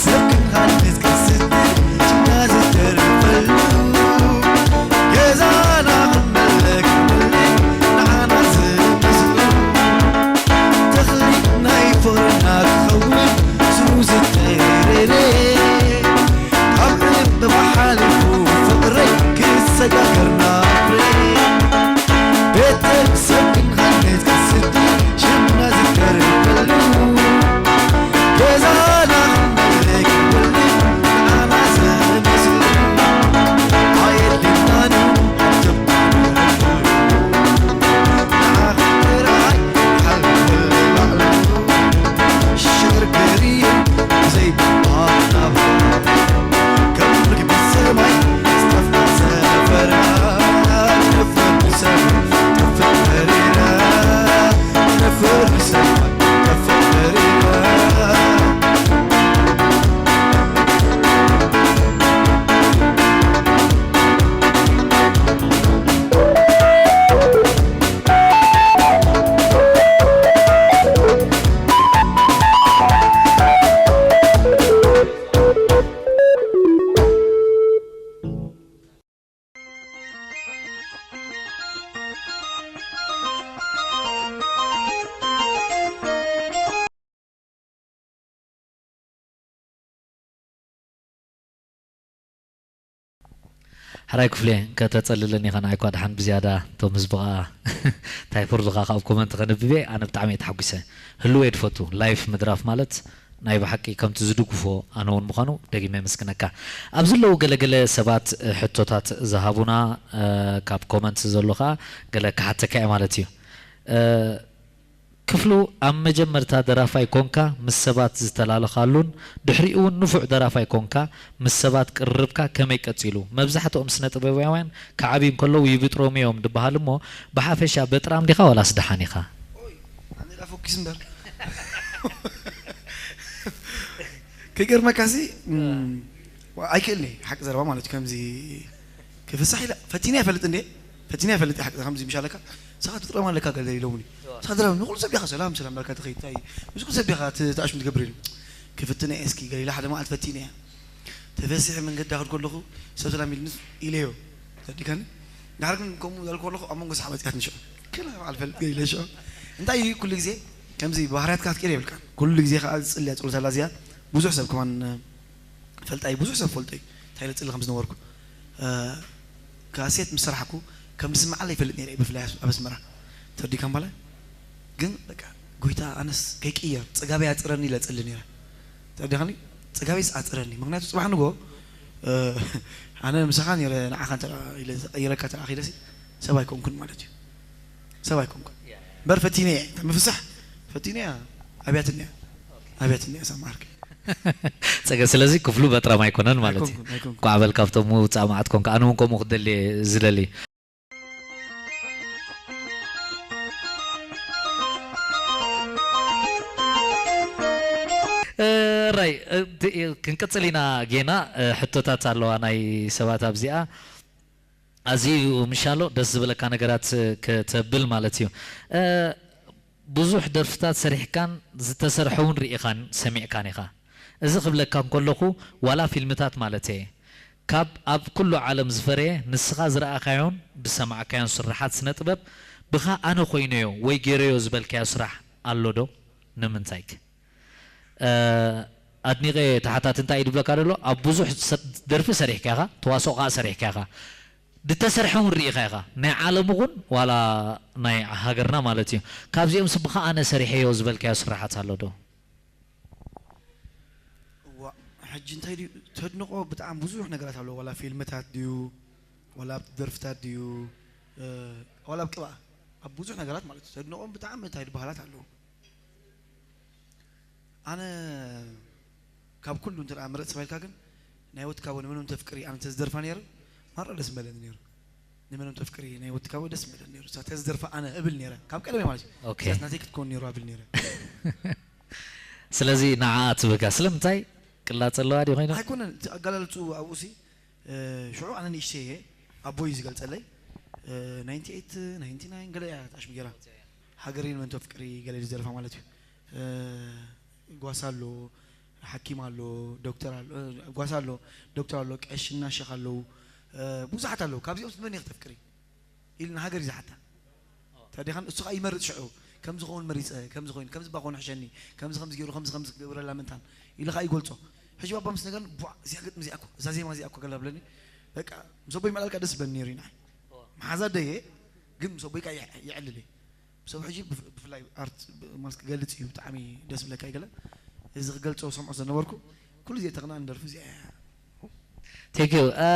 ሰብ ክንሃንጽ ክንስድድ ሽምና ዝተርፈሉ ገዛና ክንመልክ ክንብል ንዓና ዝመስሉ ተኽሊ ናይ ፍቕርና ክኸውን ስሩ ዝተረረ ካብ ዕንበባ ሓሊፉ ፍቕረይ ክሰጋገርና ፍረ ቤተሰብ ክንሃንጽ ክንስድድ ሽምና ዝተርፈሉ ገዛና ክንመልክ ክንብል ንዓና ዝመስሉ ኣየድልየናን እዩ ኣብ ጀባና ሕራይ ክፍሌ፣ ከተጸልለኒ ኢኻ፣ ንዓይ እኳ ደሓን ብዝያዳ እቶም ህዝቢ ኸኣ እንታይ ፍርዱኻ ካብ ኮመንት ከንብብ እየ፣ ኣነ ብጣዕሚ እየ ተሓጒሰ። ህልው እየ ድፈቱ፣ ላይፍ ምድራፍ ማለት ናይ ብሓቂ ከምቲ ዝድግፎ ኣነ እውን ምዃኑ ደጊመ የመስግነካ። ኣብዚ ኣለዉ ገለገለ ሰባት ሕቶታት ዝሃቡና ካብ ኮመንት ዘሎ ኸኣ ገለ ክሓተካ እየ ማለት እዩ። ክፍሉ ኣብ መጀመርታ ደራፋይ ኮንካ ምስ ሰባት ዝተላለኻሉን ድሕሪኡ እውን ንፉዕ ደራፋይ ኮንካ ምስ ሰባት ቅርርብካ ከመይ ቀጺሉ? መብዛሕትኦም ስነ ጥበባውያን ክዓብዩ እንከለዉ ይብጥሮም እዮም ድበሃል እሞ ብሓፈሻ በጥራም ዲኻ ዋላስ ደሓን ኢኻ? ኣነ ዳ ፎኪስ እምበር ከይገርመካሲ ኣይክእልኒ ሓቂ ዘረባ ማለት ከምዚ ክፍሳሕ ኢለ ፈቲነ ይፈልጥ እንዴ ፈቲነ ይፈልጥ ሓቂ ከምዚ ምሻለካ ንስኻ ትጥረም ኣለካ ገለ ኢሎምኒ ንስኻ ትጥረም ንኹሉ ሰብ ዲኻ ሰላም ሰላም ዳልካ ትኸይድ እንታይ ምስ ኩሉ ሰብ ዲኻ ትኣሽሙ ትገብር ኢሉ ክፍትነ እስኪ ገለ ኢለ ሓደ መዓልቲ ፈቲነ እያ ተፈሲሐ መንገዲ ዳኸድ ከለኹ ሰብ ሰላም ኢልኒ ኢለዮ ተዲካኒ ዳሕር ግን ከምኡ ዳል ከለኹ ኣብ መንጎ ሰሓብ ኣፅያት ንሽዑ ክላ በዓል ፈልጥ ገለ ኢለ ሽዑ እንታይ እዩ ኩሉ ግዜ ከምዚ ባህርያትካ ክትቀይር የብልካ ኩሉ ግዜ ከዓ ዝፅልያ ፀሎት ኣላ እዚኣ ብዙሕ ሰብ ከማን ፈልጣይ ብዙሕ ሰብ ፈልጦ እዩ እንታይ ለፅሊ ከም ዝነበርኩ ካሴት ምስ ሰራሕኩ ከም ዝስምዓለይ ይፈልጥ ነይረ ብፍላይ ኣብ ኣስመራ ተወዲካ እምባለ ግን በቃ ጎይታ ኣነስ ከይቅየር ፅጋበይ ኣፅረኒ ኢለ እፅሊ ነይረ ተወዲኻኒ ፅጋበይስ ኣፅረኒ ምክንያቱ ፅባሕ ንጎ ኣነ ምሳኻ ነይረ ንዓኻ እንተ ኢለ ዝቐይረካ እንተ ኺደሲ ሰብ ኣይኮንኩን ማለት እዩ ሰብ ኣይኮንኩን እምበር ፈቲነ እየ ምፍሳሕ ፈቲነ እያ ኣብያትኒ እያ ኣብያትኒ እያ ሳማሃርክ ጸገ ስለዚ ክፍሉ በጥራም ኣይኮነን ማለት እዩ። ኳዕ በል ካብቶም ውጻእ መዓት ኮንካ ኣነ እውን ከምኡ ክደሊ ዝደሊ። ራይ ክንቅጽል ኢና ጌና ሕቶታት ኣለዋ ናይ ሰባት ኣብዚኣ ኣዝዩ ምሻሎ ደስ ዝብለካ ነገራት ከተብል ማለት እዩ። ብዙሕ ደርፍታት ሰሪሕካን ዝተሰርሐ እውን ርኢኻን ሰሚዕካን ኢኻ። እዚ ክብለካ እንከለኹ ዋላ ፊልምታት ማለተየ ካብ ኣብ ኩሉ ዓለም ዝፈረየ ንስኻ ዝረኣኻዮን ዝሰማዕካዮን ስርሓት ስነ ጥበብ ብኻ ኣነ ኮይነዮ ወይ ገይረዮ ዝበልካዮ ስራሕ ኣሎ ዶ? ንምንታይክ? ኣድኒቐ ተሓታቲ እንታይ እዩ ድብለካ ደሎ ኣብ ብዙሕ ደርፊ ሰሪሕካ ኢኻ ተዋስኦ ከዓ ሰሪሕካ ኢኻ ድተሰርሐ እውን ርኢኻ ኢኻ ናይ ዓለም እውን ዋላ ናይ ሃገርና ማለት እዩ ካብዚኦም ስብኻ ኣነ ሰሪሐዮ ዝበልካዮ ስራሓት ኣሎ ዶ እዋ ሕጂ እንታይ ድዩ ተድንቆ ብጣዕሚ ብዙሕ ነገራት ኣሎ ዋላ ፊልምታት ድዩ ዋላ ኣብቲ ደርፍታት ድዩ ዋላ ኣብ ቅብኣ ኣብ ብዙሕ ነገራት ማለት እዩ ተድንቆም ብጣዕሚ እንታይ ድባህላት ኣለዉ ኣነ ካብ ኩሉ እንተ ምረፅ ተባሂልካ ግን ናይ ወትካቦ ንመኖም ተፍቅሪ ኣነ ተዝደርፋ ነይረ ማራ ደስ ምበለኒ ነይሩ ንመኖም ተፍቅሪ ናይ ወትካቦ ደስ ምበለኒ ነይሩ እሳ ተዝደርፋ ኣነ እብል ነይረ ካብ ቀደመ ማለት እዩ እሳስ ናተይ ክትከውን ነይሩ ኣብል ነይረ ስለዚ ንዓኣ ትብህጋ ስለምንታይ ቅላፅ ኣለዋ ድዩ ኮይና ኣይኮነን እቲ ኣጋላልፅኡ ኣብኡ ሲ ሽዑ ኣነ ንእሽተይ እየ ኣቦይ ዝገልፀለይ ናይንቲ ኤይት ናይንቲ ናይን ገለ እያ ተኣሽሙ ገይራ ሃገረይ ንመን ተፍቅሪ ገለ ዝደርፋ ማለት እዩ ጓሳ ኣሎ ሓኪም ኣሎ፣ ዶክተር ኣሎ፣ እ፣ ጓሳ ኣሎ፣ ዶክተር ኣሎ፣ ቀሽና ሸኽ ኣለዉ፣ እ፣ ብዙሓት ኣለዉ። ካብዚኦም መን ኢኺ ተፍቅሪ? ኢሉ ንሃገር እዩ ዝሓታ። ተዲኻን እሱ ኸዓ ይመርጽ ሽዑ፣ ከምዚ ኸውን መሪጸ፣ ከምዚ ኮይኑ፣ ከምዚ እባ ኾን ሕሸኒ፣ ከምዚ ከምዚ ገይሩ፣ ከምዚ ከምዚ ክገብረላ ምንታን ኢሉ ኸዓ ይገልጾ። ሕጂ ባባ ምስ ነገርን፣ ቧዕ፣ እዚኣ ግጥሚ እዚኣ እኮ፣ እዛ ዜማ እዚኣ እኮ ገላ ብለኒ። በቃ፣ ምስ ኣቦይ ምዕላል ከኣ ደስ ይብለኒ ነይሩ እዩ ንዓይ። መሓዛ ደየ፣ ግን ምስ ኣቦይ ከኣ ይዕ-፣ ይዕልል እየ። ሰብ ሕጂ ብፍ-፣ ብፍላይ ኣርት ብ-፣ ማለት ክገልጽ እዩ ብጣዕሚ ደስ ብለካ ይገለ። እዚ ክገልጾ ሰምዖ ዝነበርኩ ኩሉ ግዜ ተቕንኣኒ ደርፊ እዚኣ እያ። Thank you። እ፣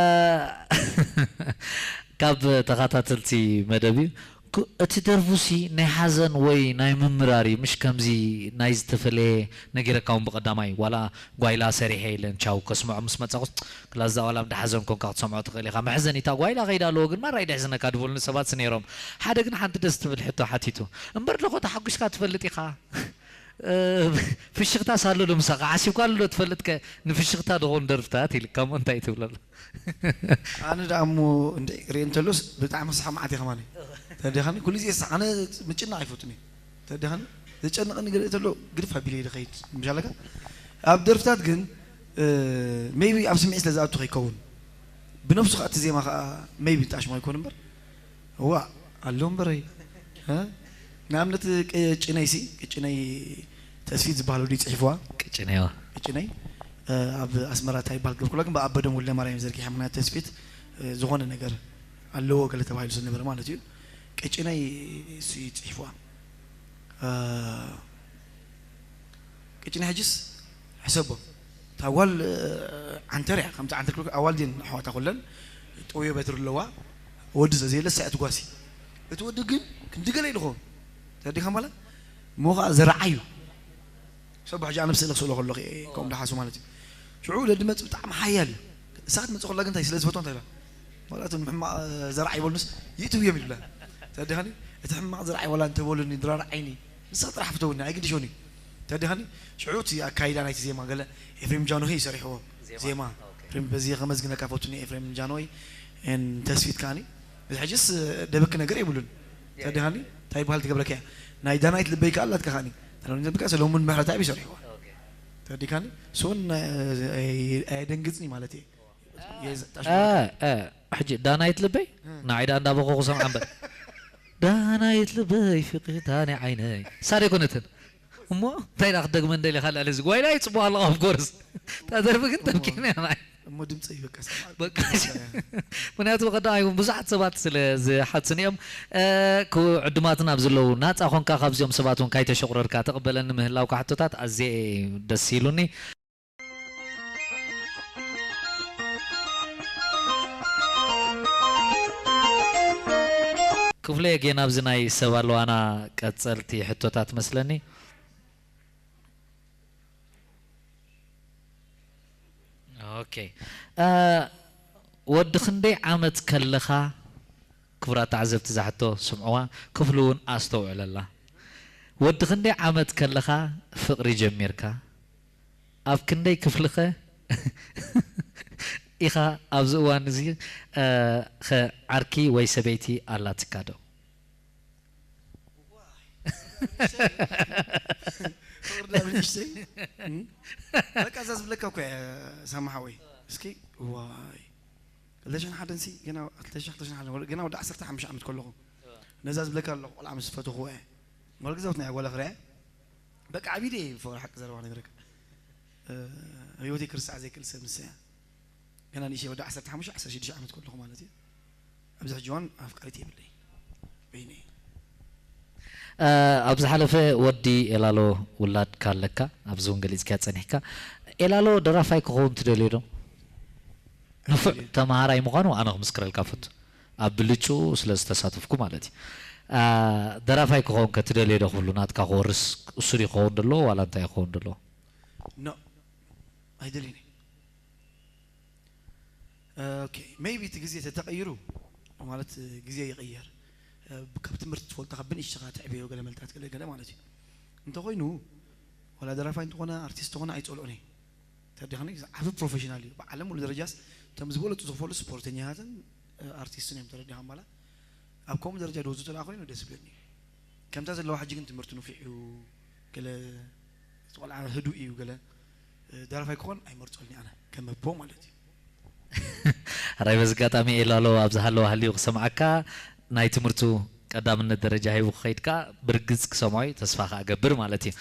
ካብ ተኸታተልቲ መደብ እዩ። ኩ-፣ እቲ ደርፉሲ ናይ ሓዘን ወይ ናይ ምምራር እዩ፣ ምሽ ከምዚ ናይ ዝተፈለየ ነጊረካ እውን ብቐዳማይ ዋላ ጓይላ ሰሪሐ ኢለን ቻው ከስምዖ ምስ መጻኹስ ክላዛ ዋላ እንዳ ሓዘን ኮንካ ክትሰምዖ ትኽእል ኢኻ። መሕዘኒታ ጓይላ ከይዳ ኣለዎ ግን ማራ እዩ ደሕዝነካ ድብሉኒ ሰባትስ ነይሮም። ሓደ ግን ሓንቲ ደስ ትብል ሕቶ ሓቲቱ። እምበር ዶ ተሓጒስካ ትፈልጥ ኢኻ? እ፣ ፍሽኽታስ ኣሎ ዶ ምሳኻ? ዓሲብካሉ ዶ ትፈልጥ ከ ንፍሽኽታ ዝኾኑ ደርፍታት ኢሉ፣ ከምኡ እንታይ ትብለሉ? ኣነ ደኣ እሞ እንደ ሪኤ እንተሎስ ብጣዕሚ ክስሓቕ መዓት እየ ከማን። ተደኻኒ ኩሉ ግዜ ሳ-፣ ኣነ ምጭናቕ ኣይፈቱን እየ። ተደኻኒ ዘጨንቐኒ ገለ እንተሎ ግድፍ ኣቢለ እየ ዝኸይድ። ምሻለካ ኣብ ደርፍታት ግን፣ እ፣ ሜይቢ ኣብ ስምዒት ስለ ዝኣቱ ከይከውን። ብነብሱ ከኣ እቲ ዜማ ከኣ ሜይቢ ጣሽማ ይኮን እምበር። እዋ፣ ኣሎ እምበረይ። እ? ንኣብነት ቅጭነይሲ፣ ቅጭነይ ተስፊት ዝበሃል ወዲ ጽሒፍዋ። ቅጭነይዋ። ቅጭነይ፣ እ፣ ኣብ ኣስመራ እንታይ ይበሃል ክብል ከሎ ግን ብኣበዶም ወልደማርያም ዘርጊሐ፣ ምኽንያቱ ተስፊት፣ እ፣ ዝኾነ ነገር ኣለዎ ገለ ተባሂሉ ስለነበረ ማለት እዩ። ቅጭነይ እሱ እዩ ጽሒፍዋ። እ፣ ቅጭነይ ሕጅስ ሕሰቦ። እታ ጓል፣ እ፣ ዓንተር እያ። ከምቲ ዓንተር ክልኩ ኣዋልድ እየን ኣሕዋታ ኩለን። ጠውዮ በትሪ ኣለዋ። ወዲ ዘ-፣ ዘየለ እሳ እያ ትጓሲ። እቲ ወዲ ግን ክንዲ ገለ ኢልኹ። ተረዲኻ ማለት? እሞ ኸዓ ዘረዓይ እዩ። ሰብ ሕጂ ኣነ ብስእሊ ክስእሎ ከለኹ እየ፣ ከምኡ ደሓሱ ማለት እዩ። ሽዑ ለድመጽ ብጣዕሚ ሓያል እዩ። እሳ ክትመጽእ ከላ ግን እንታይ ስለ ዝፈትዋ እንታይ ኢላ? ማለት ሕማቕ ዘረዓይ ይበሉስ ይእትው እዮም ይብላ። ተረዲኻኒ? እቲ ሕማቕ ዘረዓይ ዋላ እንተበሉኒ ድራር ዓይኒ ንሳ ጥራሕ ፍተውኒ፣ ኣይግድሾኒ። ተረዲኻኒ? ሽዑ እቲ ኣካይዳ ናይቲ ዜማ ገለ ኤፍሬም ጃንሆይ እዩ ሰሪሕዎ። ዜማ። ዜማ። ኦኬ። ኤፍሬም፣ በዚ ከመስግነካ ፈቱኒ ኤፍሬም ጃንሆይ ኤን ተስፊት ከኣኒ። እዚ ሕጅስ ደብክ ነገር የብሉን። ያ፣ ያ። ተረዲኻኒ? እንታይ ይበሃል ትገብረካ እያ። ናይ ዳናይት ልበይ ከኣ ኣላትካ ከኣኒ። ተረዲኻኒ? ልበይ ከኣ ሰሎሙን ምሕረትኣብ እዩ ሰሪሕዎ። ኦኬ። ተረዲኻኒ? ሶን፣ ኣየ-፣ ኣየደንግጽኒ ማለት እየ። የዝ-፣ እ፣ እ፣ ሕጂ ዳናይት ልበይ? እ። ንዓይ ደኣ እንዳበኸኹ ሰምዓ እምበር። ዳናይት ልበይ ፍቕርታ ናይ ዓይነይ። እሳ ዶ ኣይኮነትን? እሞ እንታይ ደኣ ክትደግመ እንደልየ ካልእ ኣለዚ። ጓይላ ይጽቡቕ ኣለኻ፣ of course። እታ ደርፊ ግን እሞ፣ ተብኪና እያ ንዓይ። እሞ ድምጸይ በቃ ሰምዓ። በቃ። ምኽንያቱ ብቐዳማይ እውን ብዙሓት ሰባት ስለ ዝሓትሱኒ እዮም። እ፣ ክው-፣ ዕዱማትና ኣብ ዘለዉ ናጻ ኾንካ ካብዚኦም ሰባት እውን ካይተሸቑረርካ ትቕበለኒ ምህላውካ ሕቶታት ኣዝየ ደስ ኢሉኒ። ክፍለ ጌና ኣብዚ ናይ ሰብ ኣለዋና ቀጸልቲ ሕቶታት መስለኒ። ኦኬ። እ፣ ወዲ ክንደይ ዓመት ከለኻ፣ ክቡራት ተዓዘብቲ እዛ ሕቶ ስምዕዋ፣ ክፍሊ እውን ኣስተውዕለላ። ወዲ ክንደይ ዓመት ከለኻ ፍቕሪ ጀሚርካ? ኣብ ክንደይ ክፍልኸ ኢኻ ኣብዚ እዋን እዚ፣ እ፣ ኸ ዓርኪ ወይ ሰበይቲ ኣላትካ ዶ? ፍቕሪ ዳ ብንእሽተይ? እም? በቃ እዛ ዝብለካ እኮ እያ ሳማ ሓወይ። እስኪ፣ ዋይ። ክልተ ሽሕን ሓደን ሲ፣ ገና ክልተ ሽሕን፣ ክልተ ሽሕን ሓደን፣ ገና ወዲ ዓሰርተ ሓሙሽተ ዓመት ከለኹ። ነዛ ዝብለካ ኣለኹ፣ ቆልዓ ምስ ፈተኹ እየ። ወላ ገዛውትና እያ ጓላ ክሪኣ። በቃ ዓቢደ እየ ብፍቕሪ ሓቂ ዘረባ ነገረካ። እ፣ ህይወተይ ክርስዓ ዘይክእል ሰብ ንሳ እያ። ገና ንእሽተይ ወዲ ዓሰርተ ሓሙሽተ፣ ዓሰርተ ሽዱሽተ ዓመት ከለኹ ማለት እዩ። ኣብዚ ሕጂ እዋን ኣፍቃሪት የብለይ። በይነይ። እ፣ ኣብ ዝሓለፈ ወዲ ኤላሎ ውላድካ ኣለካ፣ ኣብዚ እውን ገሊጽካዮ ጸኒሕካ። ኤላሎ ደራፋይ ክኸውን ትደልዮ ዶ? ንፉዕ ኣይደልዮን። ተመሃራይ ምዃኑ ኣነ ክምስክረልካ ፈቱ። ኣብ ብልጭኡ ስለ ዝተሳተፍኩ ማለት እዩ። እ፣ ደራፋይ ክኸውን ከ ትደልዮ ዶ ክብሉ ናትካ ክወርስ እሱ ድዩ ክኸውን ደለዎ ዋላ እንታይ ክኸውን ደለዎ? ኖ፣ ኣይደልዮን እየ። ኦኬ፣ ሜይቢ እቲ ግዜ ተተቐይሩ፣ ማለት ግዜ ይቕየር። ካብ ትምህርቲ ትፈልጦ፣ ካብ ብንእሽተኻ ትዕብዮ ገለ መልታት ገለ ገለ ማለት እዩ። እንተኾይኑ፣ ዋላ ደራፋይ እንተኾነ፣ ኣርቲስት እንተኾነ ኣይጸልኦን እየ። ተረዲኻኒ? ዓቢ ፕሮፌሽናል እዩ። ብዓለም ሙሉ ደረጃስ እቶም ዝበለጹ ዝኽፈሉ ስፖርተኛታትን ኣርቲስትን እዮም። ተረዲኻ እምበላ? ኣብ ከምኡ ደረጃ ደወዙ ተደኣ ኮይኑ ደስ ይብለኒ። ከምታ ዘለዋ ሕጂ ግን ትምህርቲ ንፉዕ እዩ፣ ገለ እቲ ቆልዓ ህዱእ እዩ፣ ገለ ደራፋይ ክኾን ኣይመርጸሉን ኣነ ከም ኣቦ ማለት እዩ። ሕራይ በዚ ኣጋጣሚ ኤላሎ ኣብ ዝሃለወ ሃልዩ ክሰምዓካ ናይ ትምህርቱ ቀዳምነት ደረጃ ሂቡ ክኸይድ ከኣ ብርግጽ ክሰምዖ እዩ ተስፋ ከኣ ገብር ማለት እዩ።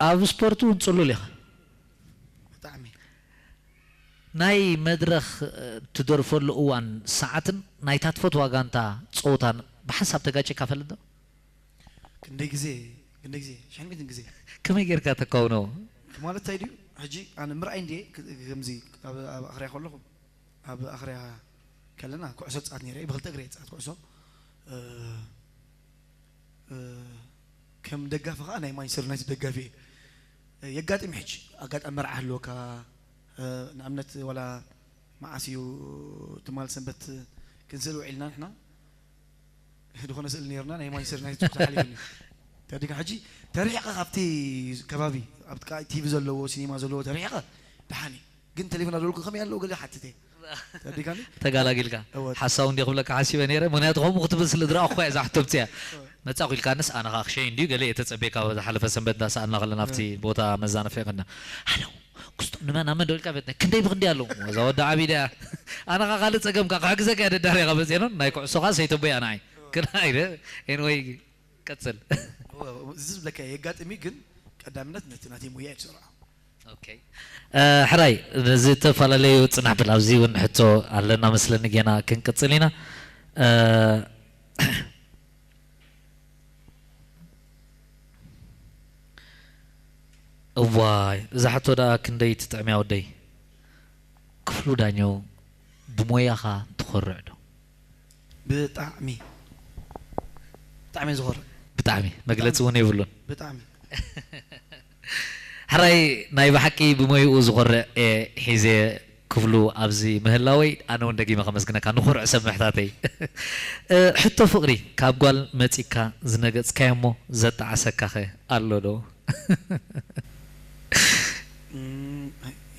ኣብ ስፖርት እውን ጽሉል ኢኻ። ብጣዕሚ ናይ መድረኽ ትደርፈሉ እዋን ሰዓትን ናይታ ትፈትዋ ጋንታ ጸወታን ብሓንሳብ ተጋጭካ ፈልጥ ዶ? ክንደይ ግዜ ክንደይ ግዜ ሸንሚትን ግዜ ከመይ ጌርካ ተካውኖ? ማለት እንታይ ድዩ ሕጂ ኣነ ምርኣይ እንድየ ክ- ከምዚ ኣብ ኣብ ኣኽርያ ከለኹ ኣብ ኣኽርያ ከለና ኩዕሶ ፃት ነረ ብክልተ እግረ ፃት ኩዕሶ እ፣ እ፣ ከም ደጋፊ ከዓ ናይ ማንቸስተር ዩናይትድ ደጋፊ እየ የጋጥም ሕጂ ኣጋጣሚ መርዓ ህልወካ እ፣ ንኣብነት ዋላ መዓስ እዩ ትማል ሰንበት ክንስእል ውዒልና ንሕና ዝኾነ ስእል ነርና ናይ ማንቸስተር ዩናይትድ ቁጥሪ ሓሊፉኒ ተዲካ ሕጂ ተሪሕካ ካብቲ ከባቢ ኣብ ጥቃ ቲቪ ዘለዎ ሲኒማ ዘለዎ ተሪሕካ ደሓኒ ግን ቴሌፎን ኣለልኩ ከመይ ኣለዎ ገለ ሓትተ ተዲካኒ ተጋላጊልካ ሓሳው እንዲ ክብለካ ሓሲበ ነረ ምክንያቱ ከምኡ ክትብል ስለ ዝረኣኹ እያ እዛ ሕቶ ብፅያ መፃኹ ኢልካንስ ኣነ ከዓ ክሸይ እንድዩ ገለ እየ ተፀቤካ ዝሓለፈ ሰንበት እንዳሰኣልና ከለና ኣብቲ ቦታ መዛነፈ ከና ሃለው ክስቶ ንመን ኣመን ደውልካ ቤት ክንደይ ብክንደይ ኣለዉ እዛ ወዲ ዓብይ ደያ ኣነ ከዓ ካልእ ፀገም ከዓ ክሕግዘካ እያ ደዳርያ ካብ መፅኤኖን ናይ ኩዕሶ ከዓ ሰይተቦይ ኣነ ዓይ ግን ኣይደ ኤንወይ ቀፅል እዚ ዝብለካ የጋጥሚ ግን ቀዳምነት ነቲ ናተይ ሙያ እዩ ዝሰርዖ ኦኬ ሕራይ ነዚ ዝተፈላለዩ ፅናሕ ብል ኣብዚ እውን ሕቶ ኣለና መስለኒ ጌና ክንቅፅል ኢና እዋይ እዛ ሕቶ ደኣ ክንደይ ትጥዕም እያ ወደይ ክፍሉ ዳኘው ብሞያኻ ትኾርዕ ዶ ብጣዕሚ ብጣዕሚ ዝኾርዕ ብጣዕሚ መግለፂ እውን የብሉን ብጣዕሚ ሕራይ ናይ ብሓቂ ብሞይኡ ዝኾርዕ እየ ሒዘ ክፍሉ ኣብዚ ምህላወይ ኣነ እውን ደጊመ ከመስግነካ ንኹርዕ ሰብ ምሕታተይ ሕቶ ፍቕሪ ካብ ጓል መፂካ ዝነገፅካዮ እሞ ዘጣዓሰካኸ ኣሎ ዶ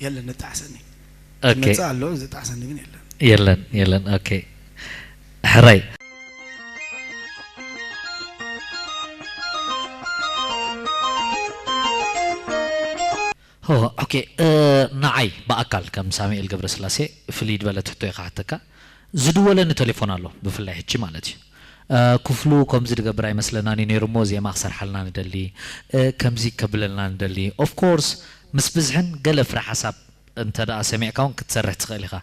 የለን ነጣዓሰኒ ኦኬ መፅእ ኣሎ ዘጣዓሰኒ ግን የለን የለን የለን ኦኬ ሕራይ ኦኬ ንዓይ ብኣካል ከም ሳሙኤል ገብረስላሴ ፍልይ ዝበለ ትሕቶ ኢኻ ሓተካ ዝድወለኒ ቴሌፎን ኣሎ ብፍላይ ሕጂ ማለት እዩ ክፍሉ ከምዚ ድገብር ኣይመስለናን እዩ ነይሩ እሞ ዜማ ክሰርሓልና ንደሊ ከምዚ ከብለልና ንደሊ ኦፍኮርስ ምስ ብዝሕን ገለ ፍረ ሓሳብ እንተ ደኣ ሰሚዕካ እውን ክትሰርሕ ትኽእል ኢኻ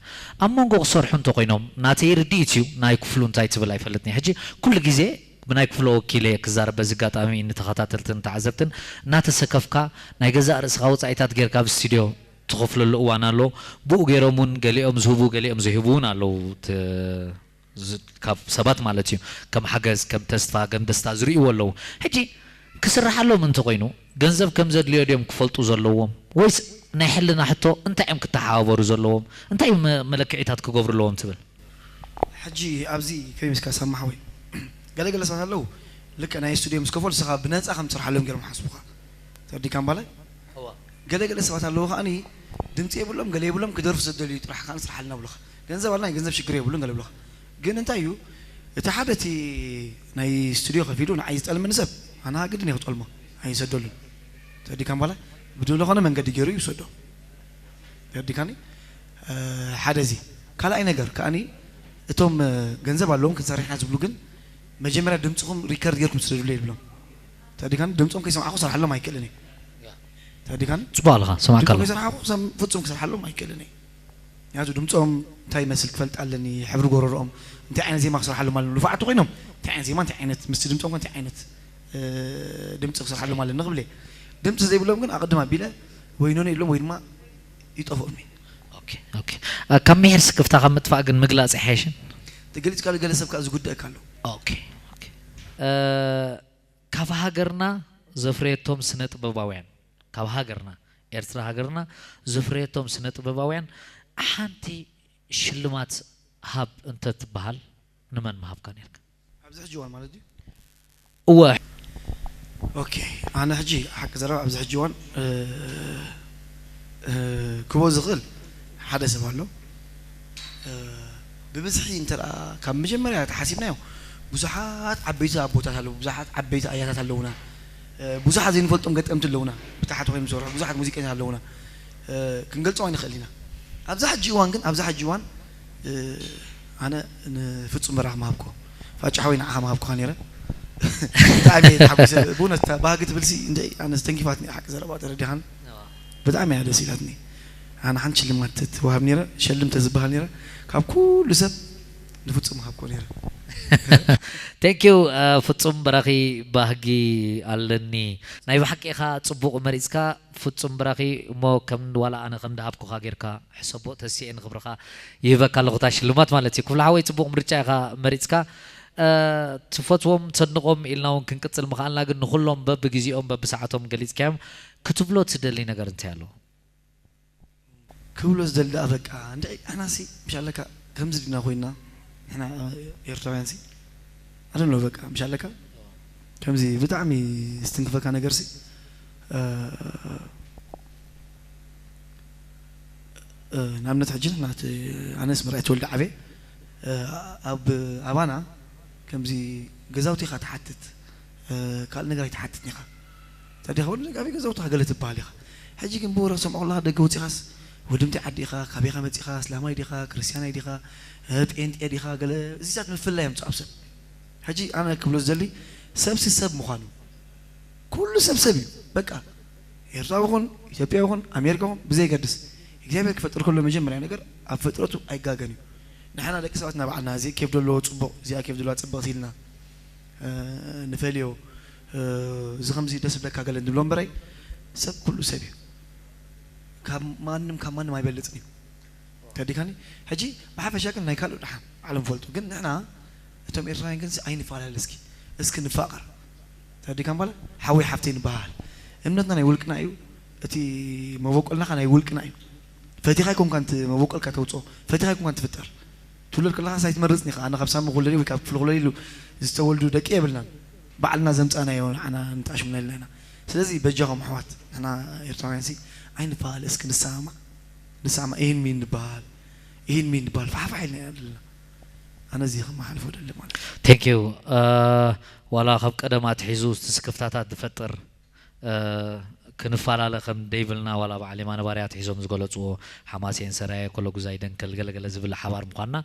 ኣብ መንጎ ክሰርሑ እንተኮይኖም ናተይ ርድኢት እዩ ናይ ክፍሉ እንታይ ትብል ኣይፈልጥን ሕጂ ኩሉ ግዜ ብናይ ክፍሎ ወኪለ ክዛረብ በዚ ኣጋጣሚ ንተኸታተልትን ተዓዘብትን እናተሰከፍካ ናይ ገዛእ ርእስኻ ወፃኢታት ጌርካ ኣብ ስቱድዮ ትኸፍለሉ እዋን ኣሎ ብኡ ገይሮም እውን ገሊኦም ዝህቡ ገሊኦም ዘይህቡ እውን ኣለዉ ካብ ሰባት ማለት እዩ ከም ሓገዝ ከም ተስፋ ከም ደስታ ዝርእይዎ ኣለዉ ሕጂ ክስርሓሎም እንተኮይኑ ገንዘብ ከም ዘድልዮ ድዮም ክፈልጡ ዘለዎም ወይስ ናይ ሕልና ሕቶ እንታይ እዮም ክተሓባበሩ ዘለዎም እንታይ እዩ መለክዒታት ክገብሩ ኣለዎም ትብል ሕጂ ኣብዚ ከመይ ምስካ ሰማሓወይ ገለገለ ሰባት ኣለዉ ልክዕ ናይ ስቱድዮ ምስ ከፈሉ ንስኻ ብነፃ ከም ትሰርሓሎም ገይሮም ሓስቡኻ ተረዲካ እምባላይ ገለገለ ሰባት ኣለዉ ከዓኒ ድምፂ የብሎም ገለ የብሎም ክደርፉ ዘደልዩ ጥራሕ ከዓ ንስርሓልና ብሉኻ ገንዘብ ኣለና ገንዘብ ሽግር የብሉን ገለ ብሉኻ ግን እንታይ እዩ እቲ ሓደ እቲ ናይ ስቱድዮ ከፊሉ ንዓይ ዝጠልመኒ ሰብ ኣነ ግድን እየ ክጠልሞ ኣይሰደሉን ተረዲካ እምባላይ ብድለኾነ መንገዲ ገይሩ ይውሰዶ ተረዲካኒ ሓደ እዚ ካልኣይ ነገር ከዓኒ እቶም ገንዘብ ኣለዎም ክንሰርሕ ኢና ዝብሉ ግን መጀመርያ ድምፅኹም ሪከርድ ጌርኩም ስደዱለይ ይብሎም ተረዲካኒ ድምፆም ከይሰማዕኹ ክሰርሓሎም ኣይክእልን እየ ተረዲካኒ ፅቡቅ ኣለኻ ሰማዕካ ድምፆም ኣለኹ ከይሰማዕኹ ክሰም- ፍፁም ክሰርሓሎም ኣይክእልን እየ ምክንያቱ ድምፆም እንታይ ይመስል ክፈልጥ ኣለኒ ሕብሪ ጎረርኦም እንታይ ዓይነት ዜማ ክሰርሓሎም ኣለኒ ንፉዓት ኮይኖም እንታይ ዓይነት ዜማ እንታይ ዓይነት ምስቲ ድምፆም እንታይ ዓይነት ድምፂ ክሰርሓሎም ኣለኒ ክብል እየ ድምፂ ዘይብሎም ግን ኣቐድም ኣቢለ ወይ ኖኖ ኢሎም ወይ ድማ ይጠፍኦም እየ ኦኬ፣ ኦኬ። እ፣ ካብ ምሒር ስክፍታ ካብ ምጥፋእ ግን ምግላጽ ኣይሓይሽን? ተገሊጽካሉ ገለ ሰብ ከኣ ዝጉድኣካ ኣሎ። ኦኬ፣ ኦኬ። እ፣ ካብ ሃገርና ዘፍረየቶም ስነ ጥበባውያን፣ ካብ ሃገርና፣ ኤርትራ ሃገርና ዘፍረየቶም ስነ ጥበባውያን ሓንቲ ሽልማት ሃብ እንተትበሃል ንመን ምሃብካ ኔርካ? ኣብዚ ሕጂ እዋን ማለት ድዩ? እወ። ኦኬ፣ ኣነ ሕጂ ሓቂ ዘረባ ኣብዚ ሕጂ እዋን እ፣ እ፣ ክቦ ዝኽእል ሓደ ሰብ ኣሎ። እ፣ ብብዝሒ እንተ ደኣ ካብ መጀመርያ ተሓሲብናዮ ብዙሓት ዓበይቲ ኣቦታት ኣለዉ፣ ብዙሓት ዓበይቲ ኣያታት ኣለዉና። ብዙሓት ዘይንፈልጦም ገጠምቲ ኣለውና። ብታሕቲ ኮይኖም ዝሰርሑ ብዙሓት ሙዚቀኛ ኣለውና። ክንገልጾም ኣይንኽእል ኢና። ኣብዛ ሕጂ እዋን ግን ኣብዛ ሕጂ እዋን ኣነ ንፍጹም በራኺ ምሃብኮ፣ ፋጫ ሓወይ ንዓኻ ምሃብኩኻ ነይረ። ብጣዕሚ እየ ተሓጒሰ። ብእውነት እታ ባህጊ ትብልሲ እንደ ኣነ ዝተንኪፋትኒ ሓቂ ዘረባ ተረዲኻን። ብጣዕሚ እያ ደስ ኢላትኒ። ኣነ ሓንቲ ሽልማት ተትወሃብ ነይረ፣ ሸልም ተዝበሃል ነይረ፣ ካብ ኩሉ ሰብ ንፍጹም ምሃብኮ ነይረ። Thank you። ፍጹም በራኺ ባህጊ ኣለኒ። ናይ ብሓቂ ኢኻ ጽቡቕ መሪጽካ ፍጹም በራኺ። እሞ ከም ዋላ ኣነ ከም ድሃብኩኻ ጌርካ ሕሰቦ። ተሲኤ ንኽብርኻ ይህበካ ኣለኹ እታ ሽልማት ማለት እዩ። ክፍለ ሓወይ ጽቡቕ ምርጫ ኢኻ መሪጽካ። ትፈትዎም ተድንቖም ኢልና እውን ክንቅጽል ምኽኣልና፣ ግን ንኹሎም በብግዜኦም በብሰዓቶም ገሊጽካዮም። ክትብሎ ትደሊ ነገር እንታይ ኣሎ? ክብሎ ዝደሊ ደኣ በቃ እንደ ኣናሲ ምሻለካ ከምዚ ድና ኮይና ንሕና ኤርትራውያን ሲ ኣደሎ በቃ ምሻለካ ከምዚ ብጣዕሚ ዝትንክፈካ ነገር ሲ ንኣብነት ሕጂ ንሕና ኣነስ ምርኣይ ተወልደ ዓበ ኣብ ኣባና ከምዚ ገዛውቲ ኢኻ ትሓትት ካልእ ነገር ኣይትሓትትን ኢኻ ተዲኻ ወዲ ደጋፊ ገዛውትኻ ገለ ትበሃል ኢኻ ሕጂ ግን ብወረ ሰምዖ ከለኻ ደገ ወፂኻስ ወዲ ምንታይ ዓዲ ኢኻ ካበይ ኢኻ መፂኻ እስላማይ ዲኻ ክርስትያናይ ዲኻ ጴንጤ ዲኻ ገለ እዚታት ምፍላይ የምፅእ ኣብ ሰብ ሕጂ ኣነ ክብሎ ዝደሊ ሰብሲ ሰብ ምዃኑ ኩሉ ሰብ ሰብ እዩ በቃ ኤርትራዊ ይኹን ኢትዮጵያዊ ይኹን ኣሜሪካ ይኹን ብዘይገድስ እግዚኣብሔር ክፈጥር ከሎ መጀመርያ ነገር ኣብ ፍጥረቱ ኣይጋገን እዩ ንሕና ደቂ ሰባት እናበዓልና እዚ ኬፍ ደለዎ ፅቡቕ እዚኣ ኬፍ ደለዋ ፅብቕቲ ኢልና ንፈልዮ እዚ ከምዚ ደስ ብለካ ገለ ንብሎ እምበረይ ሰብ ኩሉ ሰብ እዩ ካብ ማንም ካብ ማንም ኣይበልፅን እዩ ተዲካኒ ሕጂ ብሓፈሻ ግን ናይ ካልእ ድሓን ዓለም ፈልጡ ግን ንሕና እቶም ኤርትራውያን ግን ኣይንፈላለ እስኪ እስኪ ንፋቀር ተዲካ ምባለ ሓወይ ሓፍተይ ንበሃል እምነትና ናይ ውልቅና እዩ እቲ መበቆልናኻ ናይ ውልቅና እዩ ፈቲኻ ይኮንካ ንቲ መበቆልካ ተውፅኦ ፈቲኻ ይኮንካ እንትፍጠር ትውለድ ከለኻ ሳይትመርፅኒ ኣነ ካብ ሳሚ ክውለድ ወይ ካብ ክፍሊ ክውለድ ኢሉ ዝተወልዱ ደቂ የብልናን ባዕልና ዘምፃናዮ ንዓና ንጣሽሙና ኢልና ኢና ስለዚ በጃኹም ኣሕዋት ንሕና ኤርትራውያን ሲ ኣይንፋል እስኪ ንሰማማዕ ንሰማማዕ ይህን ሚን ንበሃል ይህን ሚን ንበሃል ፋሕፋሕ ኢልና ኢና ዘለና ኣነ እዚ ከመሓልፎ ደሊ ማለት እዩ። Thank you። ዋላ ካብ ቀደም ኣትሒዙ እቲ ስክፍታታት ዝፈጥር ክንፈላለ ከም ደይብልና ዋላ በዓል የማነ ባርያ ኣትሒዞም ዝገለፅዎ ሓማሴን ሰራየ ኮለጉዛይ ደንከል ገለገለ ዝብል ሓባር ምኳንና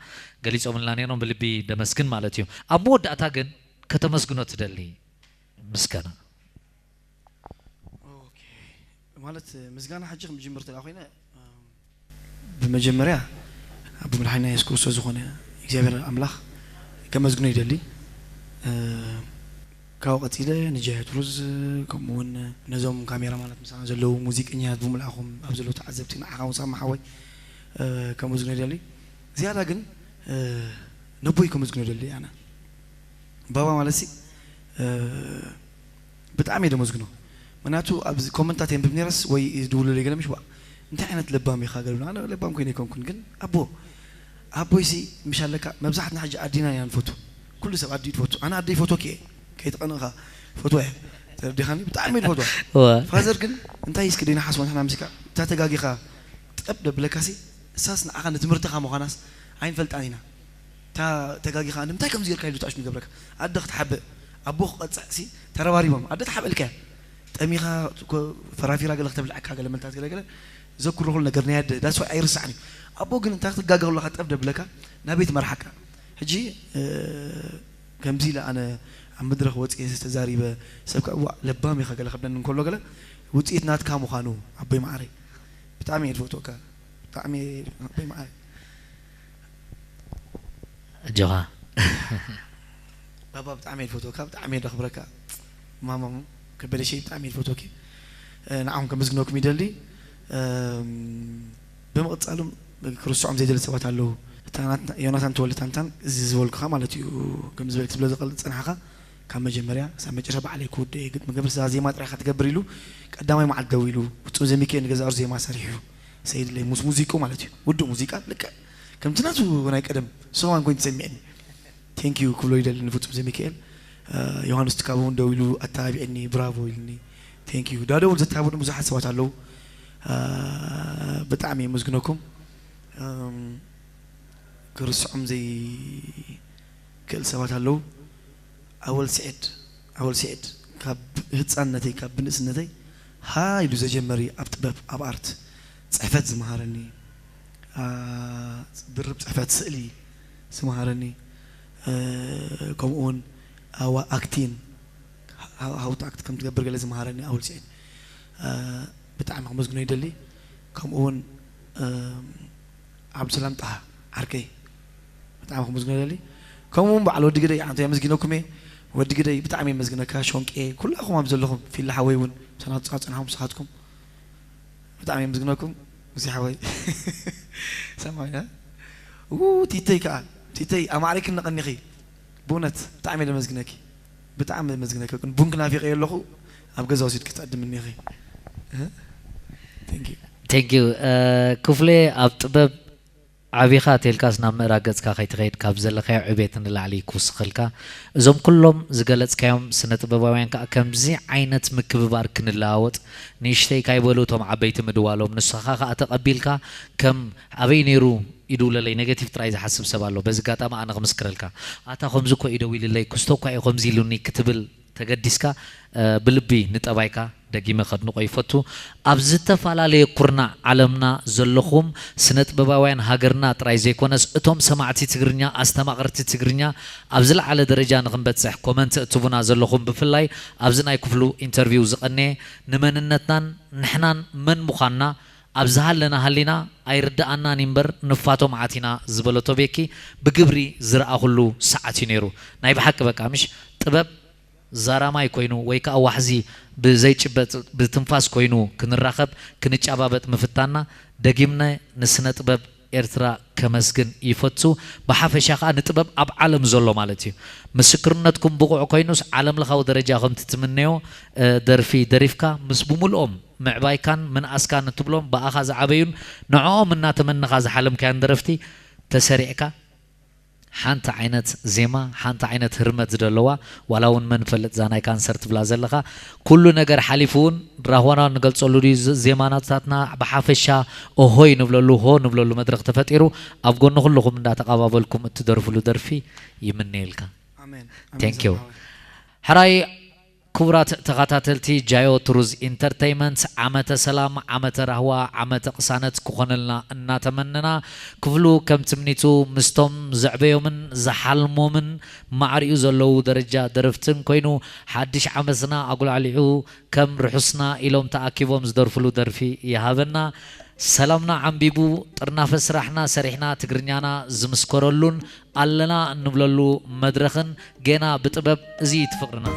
ገሊፆምልና ነይሮም ብልቢ ደመስግን ማለት እዩ ኣብ መወዳእታ ግን ከተመስግኖ ትደሊ ምስጋና ማለት ምስጋና ሕጂ ከም ጅምር ተላ ኮይነ ብመጀመርያ ኣብ መድሓኒና የሱስ ክርስቶስ ዝኾነ እግዚኣብሔር ኣምላኽ ከመስግኖ ይደሊ ካብኡ ቀፂለ ንጃያት ሩዝ ከምኡውን ነዞም ካሜራ ማለት ምሳና ዘለዉ ሙዚቀኛት ብምልኣኹም ኣብ ዘለዉ ተዓዘብቲ ንዓኻ እውን ሳማ ሓወይ ከመስግኖ ይደሊ ዝያዳ ግን ነቦይ ከመስግኖ ይደሊ ኣነ ባባ ማለት ሲ ብጣዕሚ እየ ደመስግኖ ምክንያቱ ኣብዚ ኮመንታት የንብብ ነይረስ ወይ ድውሉለይ ገለ ምሽ እንታይ ዓይነት ለባም ኢኻ ገለ ኣነ ለባም ኮይነ ኣይኮንኩን ግን ኣቦ ኣቦይ ሲ ምሽ ኣለካ መብዛሕትና ሕጂ ኣዲና ኢና ንፈቱ ኩሉ ሰብ ኣዲ ትፈቱ ኣነ ኣደይ ፎቶ ክየ ከይትቐንኻ ፎቶ እየ ተረዲኻኒ ብጣዕሚ እየ ዝፈትዋ ፋዘር ግን እንታይ እስኪ ደይና ሓስቦ ንሕና ምስካ እታ ተጋጊኻ ጠብ ደብለካ ሲ እሳስ ንዓኻ ንትምህርትኻ ምዃናስ ኣይንፈልጣን ኢና እታ ተጋጊኻ ንምንታይ ከምዚ ጌርካ ኢሉ ተኣሽሙ ይገብረካ ኣደ ክትሓብእ ኣቦ ክቐፅዕ ሲ ተረባሪቦም ኣደ ትሓብእልካ እያ ጠሚኻ ፈራፊራ ገለ ክተብልዐካ ገለ መልታት ገለ ገለ ዘኩሮ ኩሉ ነገር ናይ ኣደ ዳስ ኣይርስዓን እዩ ኣቦ ግን እንታይ ክትጋገ ከለካ ጠብ ደብለካ ናበይ ትመርሓካ ሕጂ ከምዚ ኢለ ኣነ ኣብ መድረኽ ወፅየ ተዛሪበ ሰብ ከዓ ዋእ ለባም ኢኻ ገለ ከብለኒ እንከሎ ገለ ውፅኢት ናትካ ምዃኑ ኣቦይ መዓረይ ብጣዕሚ እየ ዝፈትወካ ብጣዕሚ ኣቦይ መዓረይ ኣጆኻ ባባ ብጣዕሚ እየ ዝፈትወካ ብጣዕሚ እየ ዘኽብረካ ማማ ከበደሸይ ብጣዕሚ እየ ዝፈትወኪ ንዓኹም ከመስግነኩም ይደሊ ብምቕፃሉ ክርስዖም ዘይደሊ ሰባት ኣለዉ ዮናታን ተወልደ ታንታን እዚ ዝበልኩኻ ማለት እዩ ከም ዝበልክ ዝብለ ዝቐል ዝፀናሕኻ ካብ መጀመርያ ክሳብ መጨረሻ ባዕለይ ክውደ እየ ግጥሚ ገብር እዛ ዜማ ጥራይ ኢኻ ትገብር ኢሉ ቀዳማይ መዓልቲ ደው ኢሉ ፍፁም ዘሚካኤል ንገዛእሩ ዜማ ሰሪሑ ሰይድለይ ምስ ሙዚቁ ማለት እዩ ውዱእ ሙዚቃ ልክዕ ከምቲ ናቱ ናይ ቀደም ሰዋን ኮይኑ ተሰሚዐኒ ቴንኪዩ ክብሎ ይደሊ ንፍፁም ዘሚካኤል ዮሃንስ ትካቦ እውን ደው ኢሉ ኣተባቢዐኒ ብራቮ ኢልኒ ቴንኪዩ ዳዶ እውን ዘተባብዑ ብዙሓት ሰባት ኣለዉ ብጣዕሚ የመስግነኩም ክርስዖም ዘይክእል ሰባት ኣለዉ ኣወል ስዒድ ኣወል ስዒድ ካብ ህፃንነተይ ካብ ብንእስነተይ ሃ ኢሉ ዘጀመሪ ኣብ ጥበብ ኣብ ኣርት ጽሕፈት ዝመሃረኒ፣ ድርብ ጽሕፈት ስእሊ ዝመሃረኒ፣ ከምኡ እውን ኣዋ ኣክቲን ሃውት ኣክት ከም ትገብር ገለ ዝመሃረኒ ኣውልፅኤን ብጣዕሚ ክመዝግኖ ይደሊ። ከምኡ እውን ዓብዱሰላም ጣሃ ዓርከይ ብጣዕሚ ክመዝግኖ ይደሊ። ከምኡ እውን በዓል ወዲ ግደይ ዓንቶ የመስግነኩም እየ። ወዲ ግደይ ብጣዕሚ የመስግነካ። ሾንቄ ኩላኹም ኣብ ዘለኹም ፊላ ሓወይ እውን ምሳና ትፃፅንሓ ንስኻትኩም ብጣዕሚ የመስግነኩም። እዚ ሓወይ ሰማይና ቲተይ ከዓ ቲተይ ኣማዕሪክ ነቐኒኺ ብእውነት ብጣዕሚ የመስግነኪ። ብጣዕሚ የመስግነኪ። ግን ቡንክ ናፊቐ ኣለኹ ኣብ ገዛ ወሲድኪ ትዕድምኒ ኢኺ። ክፍሌ ኣብ ጥበብ ዓቢኻ ተልካስ ናብ ምእራግ ገጽካ ከይትኸይድ ካብ ዘለካዮ ዕቤት ንላዕሊ ክውስኸልካ። እዞም ኩሎም ዝገለጽካዮም ስነ ጥበባውያን ከኣ ከምዚ ዓይነት ምክብባር ክንለዋወጥ ንእሽተይ ካይበሉ እቶም ዓበይቲ ምድዋሎም ንስኻ ከኣ ተቐቢልካ ከም ኣበይ ነይሩ ይድውለለይ ኔጋቲቭ ጥራይ ዝሓስብ ሰብ ኣሎ። በዚ ኣጋጣሚ ኣነ ክምስክረልካ ኣታ ከምዚ እኮ እዩ ደዊልለይ ክስቶ እኳ እዩ ከምዚ ኢሉኒ ክትብል ተገዲስካ ብልቢ ንጠባይካ ደጊመ ከድንቆ ይፈቱ። ኣብ ዝተፈላለየ ኩርናዕ ዓለምና ዘለኹም ስነ ጥበባውያን ሃገርና ጥራይ ዘይኮነስ እቶም ሰማዕቲ ትግርኛ ኣስተማቐርቲ ትግርኛ ኣብ ዝለዓለ ደረጃ ንኽንበጽሕ ኮመንት እትቡና ዘለኹም ብፍላይ ኣብዚ ናይ ክፍሉ ኢንተርቪው ዝቐነየ ንመንነትናን ንሕናን መን ምዃንና ኣብ ዝሃለና ሃሊና ኣይርድኣናን እምበር ንፋቶ መዓት ኢና ዝበለቶ ቤኪ ብግብሪ ዝረኣኹሉ ሰዓት እዩ ነይሩ። ናይ ብሓቂ በቃ ምሽ ጥበብ ዛራማይ ኮይኑ ወይ ከዓ ዋሕዚ ብዘይጭበጥ ብትንፋስ ኮይኑ ክንራኸብ ክንጨባበጥ ምፍታንና ደጊምነ ንስነ ጥበብ ኤርትራ ከመስግን ይፈቱ። ብሓፈሻ ከዓ ንጥበብ ኣብ ዓለም ዘሎ ማለት እዩ። ምስክርነትኩም ብቑዕ ኮይኑስ ዓለም ለኻዊ ደረጃ ከምቲ ትምነዮ ደርፊ ደሪፍካ ምስ ብምልኦም ምዕባይካን ምንኣስካን እትብሎም ብኣኻ ዝዓበዩን ንዕኦም እናተመነኻ ዝሓለምካያን ደረፍቲ ተሰሪዕካ ሓንቲ ዓይነት ዜማ ሓንቲ ዓይነት ህርመት ዝደለዋ ዋላ እውን መን ፈልጥ እዛ ናይ ካንሰር ትብላ ዘለኻ ኩሉ ነገር ሓሊፉ እውን ራህዋና ንገልፀሉ ድዩ ዜማናታትና ብሓፈሻ ኦሆይ ንብለሉ ሆ ንብለሉ መድረክ ተፈጢሩ ኣብ ጎኒ ኩልኹም እንዳተቐባበልኩም እትደርፍሉ ደርፊ ይምነየልካ። Thank you። ሕራይ ክቡራት ተኸታተልቲ ጃዮ ትሩዝ ኢንተርተይመንት ዓመተ ሰላም ዓመተ ራህዋ ዓመተ ቅሳነት ክኾነልና እናተመነና ክፍሉ ከም ትምኒቱ ምስቶም ዘዕበዮምን ዝሓልሞምን ማዕሪኡ ዘለዉ ደረጃ ደረፍትን ኮይኑ ሓድሽ ዓመትና ኣጉላዕሊዑ ከም ርሑስና ኢሎም ተኣኪቦም ዝደርፍሉ ደርፊ ይሃበና። ሰላምና ዓንቢቡ ጥርናፈ ስራሕና ሰሪሕና ትግርኛና ዝምስከረሉን ኣለና እንብለሉ መድረኽን ጌና ብጥበብ እዚ እዩ ፍቕርና።